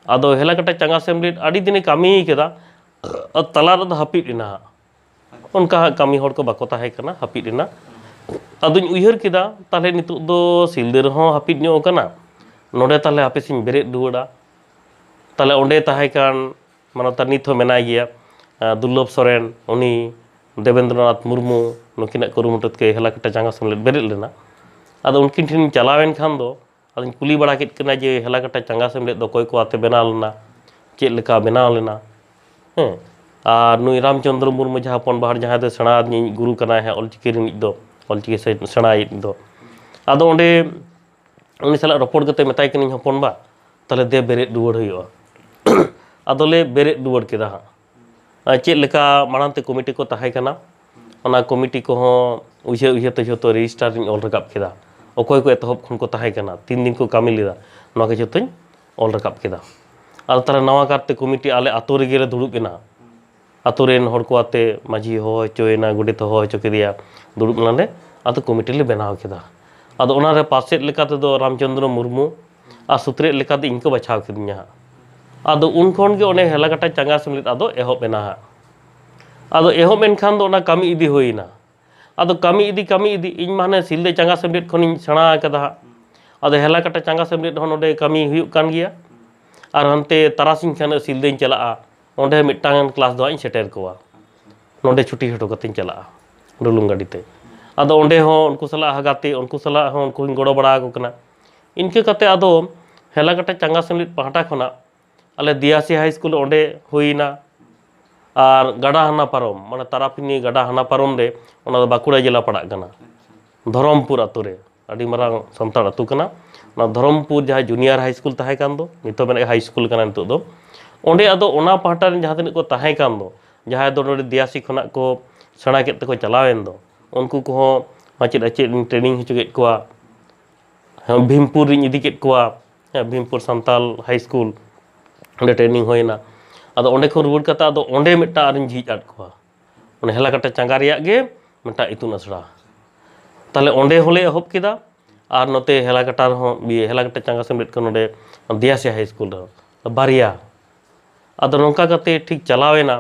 ᱟᱫᱚ ᱦᱮᱞᱟᱠᱟᱴᱟ ᱪᱟᱸᱜᱟ ᱥᱮᱢᱞᱮᱫ ᱟᱹᱰᱤ ᱫᱤᱱᱮ ᱠᱟᱹᱢᱤ ᱠᱮᱫᱟ, ᱟᱨ ᱛᱟᱞᱟ ᱨᱮᱫᱚ ᱦᱟᱹᱯᱤᱫ ᱮᱱᱟ ᱦᱟᱸᱜ᱾ ᱚᱱᱠᱟ ᱦᱟᱸᱜ ᱠᱟᱹᱢᱤ ᱦᱚᱲ ᱠᱚ ᱵᱟᱠᱚ ᱛᱟᱦᱮᱸ ᱠᱟᱱᱟ, ᱦᱟᱹᱯᱤᱫ ᱮᱱᱟ᱾ ᱟᱫᱚᱧ ᱩᱭᱦᱟᱹᱨ ᱠᱮᱫᱟ, ᱛᱟᱦᱚᱞᱮ ᱱᱤᱛᱚᱜ ᱫᱚ ᱥᱤᱞᱫᱟᱹ ᱨᱮᱦᱚᱸ ᱦᱟᱹᱯᱤᱫ ᱧᱚᱜ ᱟᱠᱟᱱᱟ, ᱱᱚᱰᱮ ᱛᱟᱦᱚᱞᱮ ᱦᱟᱯᱮ ᱥᱮᱧ ᱵᱮᱨᱮᱫ ᱨᱩᱣᱟᱹᱲᱟ᱾ ᱛᱟᱦᱚᱞᱮ ᱚᱸᱰᱮ ᱛᱟᱦᱮᱸ ᱠᱟᱱ ᱢᱟᱱᱚᱛᱟᱱ ᱱᱤᱛ ᱦᱚᱸ ᱢᱮᱱᱟᱭ ᱜᱮᱭᱟ, ᱟᱸ, ᱫᱩᱨᱞᱚᱵᱷ ᱥᱚᱨᱮᱱ, ᱩᱱᱤ, ᱫᱮᱵᱮᱱᱫᱨᱚᱱᱟᱛᱷ ᱢᱩᱨᱢᱩ, ᱱᱩᱠᱤᱱᱟᱜ ᱠᱩᱨᱩᱢᱩᱴᱩ ᱛᱮ ᱦᱮᱞᱟᱠᱟᱴᱟ ᱪᱟᱸᱜᱟ ᱥᱮᱢᱞᱮᱫ ᱵᱮᱨᱮᱫ ᱞᱮᱱᱟ᱾ ᱟᱫᱚ ᱩᱱᱠᱤᱱ ᱴᱷᱮᱱ ᱪᱟᱞᱟᱣᱮᱱ ᱠᱷᱟᱱ ᱫᱚ ᱟᱫᱚᱧ ᱠᱩᱞᱤ ᱵᱟᱲᱟ ᱠᱮᱫ ᱠᱤᱱᱟ ᱡᱮ, "ᱦᱮᱞᱟᱠᱟᱴᱟ ᱪᱟᱸᱜᱟ ᱥᱮᱢᱞᱮᱫ ᱫᱚ ᱚᱠᱚᱭ ᱠᱚ ᱟᱛᱮ ᱵᱮᱱᱟᱣ ᱞᱮᱱᱟ, ᱪᱮᱫ ᱞᱮᱠᱟ ᱵᱮᱱᱟᱣ ᱞᱮᱱᱟ?" ᱦᱮᱸ, ᱟᱨ ᱱᱩᱭ ᱨᱟᱢᱪᱚᱸᱫᱽᱨᱚ ᱢᱩᱨᱢᱩ, ᱡᱟᱦᱟᱸ ᱦᱚᱯᱚᱱ ᱵᱟ ᱦᱚᱲ, ᱡᱟᱦᱟᱸᱭ ᱫᱚ ᱥᱮᱬᱟ ᱟᱹᱫᱤᱧ ᱜᱩᱨᱩ ᱠᱟᱱᱟᱭ ᱦᱟᱸᱜ ᱚᱞᱪᱤᱠᱤ ᱨᱤᱱᱤᱡ ᱫᱚ, ᱚᱞᱪᱤᱠᱤ ᱥᱮ ᱥᱮᱬᱟᱭᱤᱡ ᱫᱚ᱾ ᱟᱫᱚ ᱚᱸᱰᱮ ᱩᱱᱤ ᱥᱟᱞᱟᱜ ᱨᱚᱯᱚᱲ ᱠᱟᱛᱮ ᱢᱮᱛᱟᱭ ᱠᱟᱹᱱᱟᱹᱧ, "ᱦᱚᱯᱚᱱ ᱵᱟ, ᱛᱟᱦᱚᱞᱮ ᱫᱮ ᱵᱮᱨᱮᱫ ᱨᱩᱣᱟᱹᱲ ᱦᱩᱭᱩᱜᱼᱟ᱾" ᱟᱫᱚᱞᱮ ᱵᱮᱨᱮᱫ ᱨᱩᱣᱟᱹᱲ ᱠᱮᱫᱟ ᱦᱟᱸᱜ᱾ ᱟᱨ ᱪᱮᱫ ᱞᱮᱠᱟ ᱢᱟᱲᱟᱝ ᱛᱮ ᱠᱚᱢᱤᱴᱤ ᱠᱚ ᱛᱟᱦᱮᱸ ᱠᱟᱱᱟ, ᱚᱱᱟ ᱠᱚᱢᱤᱴᱤ ᱠᱚᱦᱚᱸ ᱩᱭᱦᱟᱹᱨ ᱩᱭᱦᱟᱹᱨ ᱛᱮ ᱡᱷᱚᱛᱚ ᱨᱮᱡᱤᱥᱴᱟᱨ ᱤᱧ ᱚᱞ ᱨᱟᱠᱟᱵ ᱠᱮᱫᱟ᱾ ᱚᱠᱚᱭ ᱠᱚ ᱮᱛᱚᱦᱚᱵ ᱠᱷᱚᱱ ᱠᱚ ᱛᱟᱦᱮᱸ ᱠᱟᱱᱟ, ᱛᱤᱱ ᱫᱤᱱ ᱠᱚ ᱠᱟᱹᱢᱤ ᱞᱮᱫᱟ, ᱱᱚᱣᱟ ᱠᱚ ᱡᱷᱚᱛᱚᱧ ᱚᱞ ᱨᱟᱠᱟᱵ ᱠᱮᱫᱟ᱾ ᱟᱫᱚ ᱛᱟᱦᱚᱞᱮ ᱱᱟᱣᱟ ᱠᱟᱨᱛᱮ ᱠᱚᱢᱤᱴᱤ ᱟᱞᱮ ᱟᱛᱳ ᱨᱮᱜᱮ ᱞᱮ ᱫᱩᱲᱩᱵ ᱮᱱᱟ᱾ ᱟᱛᱳ ᱨᱮᱱ ᱦᱚᱲ ᱠᱚ ᱟᱛᱮ ᱢᱟᱹᱡᱷᱤ ᱦᱚᱦᱚ ᱦᱚᱪᱚᱭᱮᱱᱟ, ᱜᱚᱰᱮᱛ ᱦᱚᱦᱚ ᱦᱚᱪᱚ ᱠᱮᱫᱮᱭᱟ, ᱫᱩᱲᱩᱵ ᱮᱱᱟᱞᱮ, ᱟᱫᱚ ᱠᱚᱢᱤᱴᱤ ᱞᱮ ᱵᱮᱱᱟᱣ ᱠᱮᱫᱟ᱾ ᱟᱫᱚ ᱚᱱᱟᱨᱮ ᱯᱟᱨᱥᱮᱫ ᱞᱮᱠᱟ ᱛᱮᱫᱚ ᱨᱟᱢᱪᱚᱸᱫᱽᱨᱚ ᱢᱩᱨᱢᱩ ᱟᱨ ᱥᱩᱛᱨᱮᱫ ᱞᱮᱠᱟ ᱫᱚ ᱤᱧ ᱠᱚ ᱵᱟᱪᱷᱟᱣ ᱠᱤᱫᱤᱧᱟ ᱦᱟᱸᱜ᱾ ᱟᱫᱚ ᱩᱱ ᱠᱷᱚᱱ ᱜᱮ ᱚᱱᱮ ᱦᱮᱞᱟᱠᱟᱴᱟ ᱪᱟᱸᱜᱟ ᱥᱮᱢᱞᱮᱫ ᱟᱫᱚ ᱮᱦᱚᱵ ᱮᱱᱟ ᱦᱟᱸᱜ᱾ ᱟᱫᱚ ᱮᱦᱚᱵ ᱮᱱ ᱠᱷᱟᱱ ᱫᱚ ᱚᱱᱟ ᱠᱟᱹᱢᱤ ᱤᱫᱤ ᱦᱩᱭᱮᱱᱟ᱾ ᱟᱫᱚ ᱠᱟᱹᱢᱤ ᱤᱫᱤ, ᱠᱟᱹᱢᱤ ᱤᱫᱤ, ᱤᱧ ᱢᱟ ᱦᱟᱱᱮ ᱥᱤᱞᱫᱟᱹ ᱪᱟᱸᱜᱟ ᱥᱮᱢᱞᱮᱫ ᱠᱷᱚᱱᱤᱧ ᱥᱮᱬᱟ ᱟᱠᱟᱫᱟ ᱦᱟᱸᱜ᱾ ᱟᱫᱚ ᱦᱮᱞᱟᱠᱟᱴᱟ ᱪᱟᱸᱜᱟ ᱥᱮᱢᱞᱮᱫ ᱦᱚᱸ ᱱᱚᱰᱮ ᱠᱟᱹᱢᱤ ᱦᱩᱭᱩᱜ ᱠᱟᱱ ᱜᱮᱭᱟ᱾ ᱟᱨ ᱦᱟᱱᱛᱮ ᱛᱟᱨᱟᱥᱤᱧ ᱠᱷᱟᱱ ᱥᱤᱞᱫᱟᱹᱧ ᱪᱟᱞᱟᱜᱼᱟ, ᱚᱸᱰᱮ ᱢᱤᱫᱴᱟᱝ ᱠᱞᱟᱥ ᱫᱚ ᱦᱟᱸᱜ ᱤᱧ ᱥᱮᱴᱮᱨ ᱠᱚᱣᱟ᱾ ᱱᱚᱰᱮ ᱪᱷᱩᱴᱤ ᱦᱚᱴᱚ ᱠᱟᱛᱮᱧ ᱪᱟᱞᱟᱜᱼᱟ ᱰᱩᱞᱩᱝ ᱜᱟᱹᱰᱤ ᱛᱮ᱾ ᱟᱫᱚ ᱚᱸᱰᱮ ᱦᱚᱸ ᱩᱱᱠᱩ ᱥᱟᱞᱟᱜ ᱜᱟᱛᱮ, ᱩᱱᱠᱩ ᱥᱟᱞᱟᱜ ᱦᱚᱸ ᱩᱱᱠᱩ ᱦᱚᱸᱧ ᱜᱚᱲᱚ ᱵᱟᱲᱟ ᱟᱠᱚ ᱠᱟᱱᱟ᱾ ᱤᱱᱠᱟᱹ ᱠᱟᱛᱮ ᱟᱫᱚ ᱦᱮᱞᱟᱠᱟᱴᱟ ᱪᱟᱸᱜᱟ ᱥᱮᱢᱞᱮᱫ ᱯᱟᱦᱴᱟ ᱠᱷᱚᱱᱟᱜ ᱟᱞᱮ ᱫᱤᱭᱟᱥᱤ ᱦᱟᱭ ᱥᱠᱩᱞ ᱚᱸᱰᱮ ᱦᱩᱭᱮᱱᱟ᱾ ᱟᱨ ᱜᱟᱰᱟ ᱦᱟᱱᱟ ᱯᱟᱨᱚᱢ, ᱢᱟᱱᱮ ᱛᱟᱨᱟᱯᱤᱱᱤ ᱜᱟᱰᱟ ᱦᱟᱱᱟ ᱯᱟᱨᱚᱢ ᱨᱮ, ᱚᱱᱟ ᱫᱚ ᱵᱟᱸᱠᱩᱲᱟ ᱡᱮᱞᱟ ᱯᱟᱲᱟᱜ ᱠᱟᱱᱟ, ᱫᱷᱚᱨᱚᱢᱯᱩᱨ ᱟᱛᱳ ᱨᱮ, ᱟᱹᱰᱤ ᱢᱟᱨᱟᱝ ᱥᱟᱱᱛᱟᱲ ᱟᱹᱛᱩ ᱠᱟᱱᱟ᱾ ᱚᱱᱟ ᱫᱷᱚᱨᱚᱢᱯᱩᱨ ᱡᱟᱦᱟᱸ ᱡᱩᱱᱤᱭᱟᱨ ᱦᱟᱭ ᱥᱠᱩᱞ ᱛᱟᱦᱮᱸ ᱠᱟᱱ ᱫᱚ, ᱱᱤᱛᱚᱜ ᱢᱮᱱᱟᱜ ᱦᱟᱭ ᱥᱠᱩᱞ ᱠᱟᱱᱟ ᱱᱤᱛᱚᱜ ᱫᱚ, ᱚᱸᱰᱮ ᱟᱫᱚ ᱚᱱᱟ ᱯᱟᱦᱴᱟ ᱨᱮᱱ ᱡᱟᱦᱟᱸ ᱛᱤᱱᱟᱹᱜ ᱠᱚ ᱛᱟᱦᱮᱸ ᱠᱟᱱ ᱫᱚ, ᱡᱟᱦᱟᱸᱭ ᱫᱚ ᱱᱚᱰᱮ ᱫᱤᱭᱟᱥᱤ ᱠᱷᱚᱱᱟᱜ ᱠᱚ ᱥᱮᱬᱟ ᱠᱮᱫ ᱛᱮᱠᱚ ᱪᱟᱞᱟᱣᱮᱱ ᱫᱚ, ᱩᱱᱠᱩ ᱠᱚᱦᱚᱸ ᱢᱟᱪᱮᱫ ᱟᱪᱮᱫ ᱤᱧ ᱴᱨᱮᱱᱤᱝ ᱦᱚᱪᱚ ᱠᱮᱫ ᱠᱚᱣᱟ᱾ ᱦᱮᱸ, ᱵᱷᱤᱢᱯᱩᱨ ᱨᱤᱧ ᱤᱫᱤ ᱠᱮᱫ ᱠᱚᱣᱟ᱾ ᱦᱮᱸ, ᱵᱷᱤᱢᱯᱩᱨ ᱥᱟᱱᱛᱟᱞ ᱦᱟᱭ ᱥᱠᱩᱞ, ᱚᱸᱰᱮ ᱴᱨᱮᱱᱤᱝ ᱦᱩᱭᱮᱱᱟ᱾ ᱟᱫᱚ ᱚᱸᱰᱮ ᱠᱷᱚᱱ ᱨᱩᱣᱟᱹᱲ ᱠᱟᱛᱮ ᱟᱫᱚ ᱚᱸᱰᱮ ᱢᱤᱫᱴᱟᱝ ᱟᱨᱤᱧ ᱡᱷᱤᱡ ᱟᱫ ᱠᱚᱣᱟ, ᱚᱱᱟ ᱦᱮᱞᱟᱠᱟᱴᱟ ᱪᱟᱸᱜᱟ ᱨᱮᱭᱟᱜ ᱜᱮ ᱢᱤᱫᱴᱟᱝ ᱤᱛᱩᱱ ᱟᱥᱲᱟ᱾ ᱛᱟᱦᱞᱮ ᱚᱸᱰᱮ ᱦᱚᱸᱞᱮ ᱮᱦᱚᱵ ᱠᱮᱫᱟ᱾ ᱟᱨ ᱱᱚᱛᱮ ᱦᱮᱞᱟᱠᱟᱴᱟ ᱨᱮᱦᱚᱸ, ᱤᱭᱟᱹ, ᱦᱮᱞᱟᱠᱟᱴᱟ ᱪᱟᱸᱜᱟ ᱥᱮᱢᱞᱮᱫ ᱠᱷᱚᱱ ᱱᱚᱰᱮ ᱫᱤᱭᱟᱥᱤ ᱦᱟᱭ ᱥᱠᱩᱞ ᱨᱮᱦᱚᱸ ᱵᱟᱨᱭᱟ᱾ ᱟᱫᱚ ᱱᱚᱝᱠᱟ ᱠᱟᱛᱮ ᱴᱷᱤᱠ ᱪᱟᱞᱟᱣᱮᱱᱟ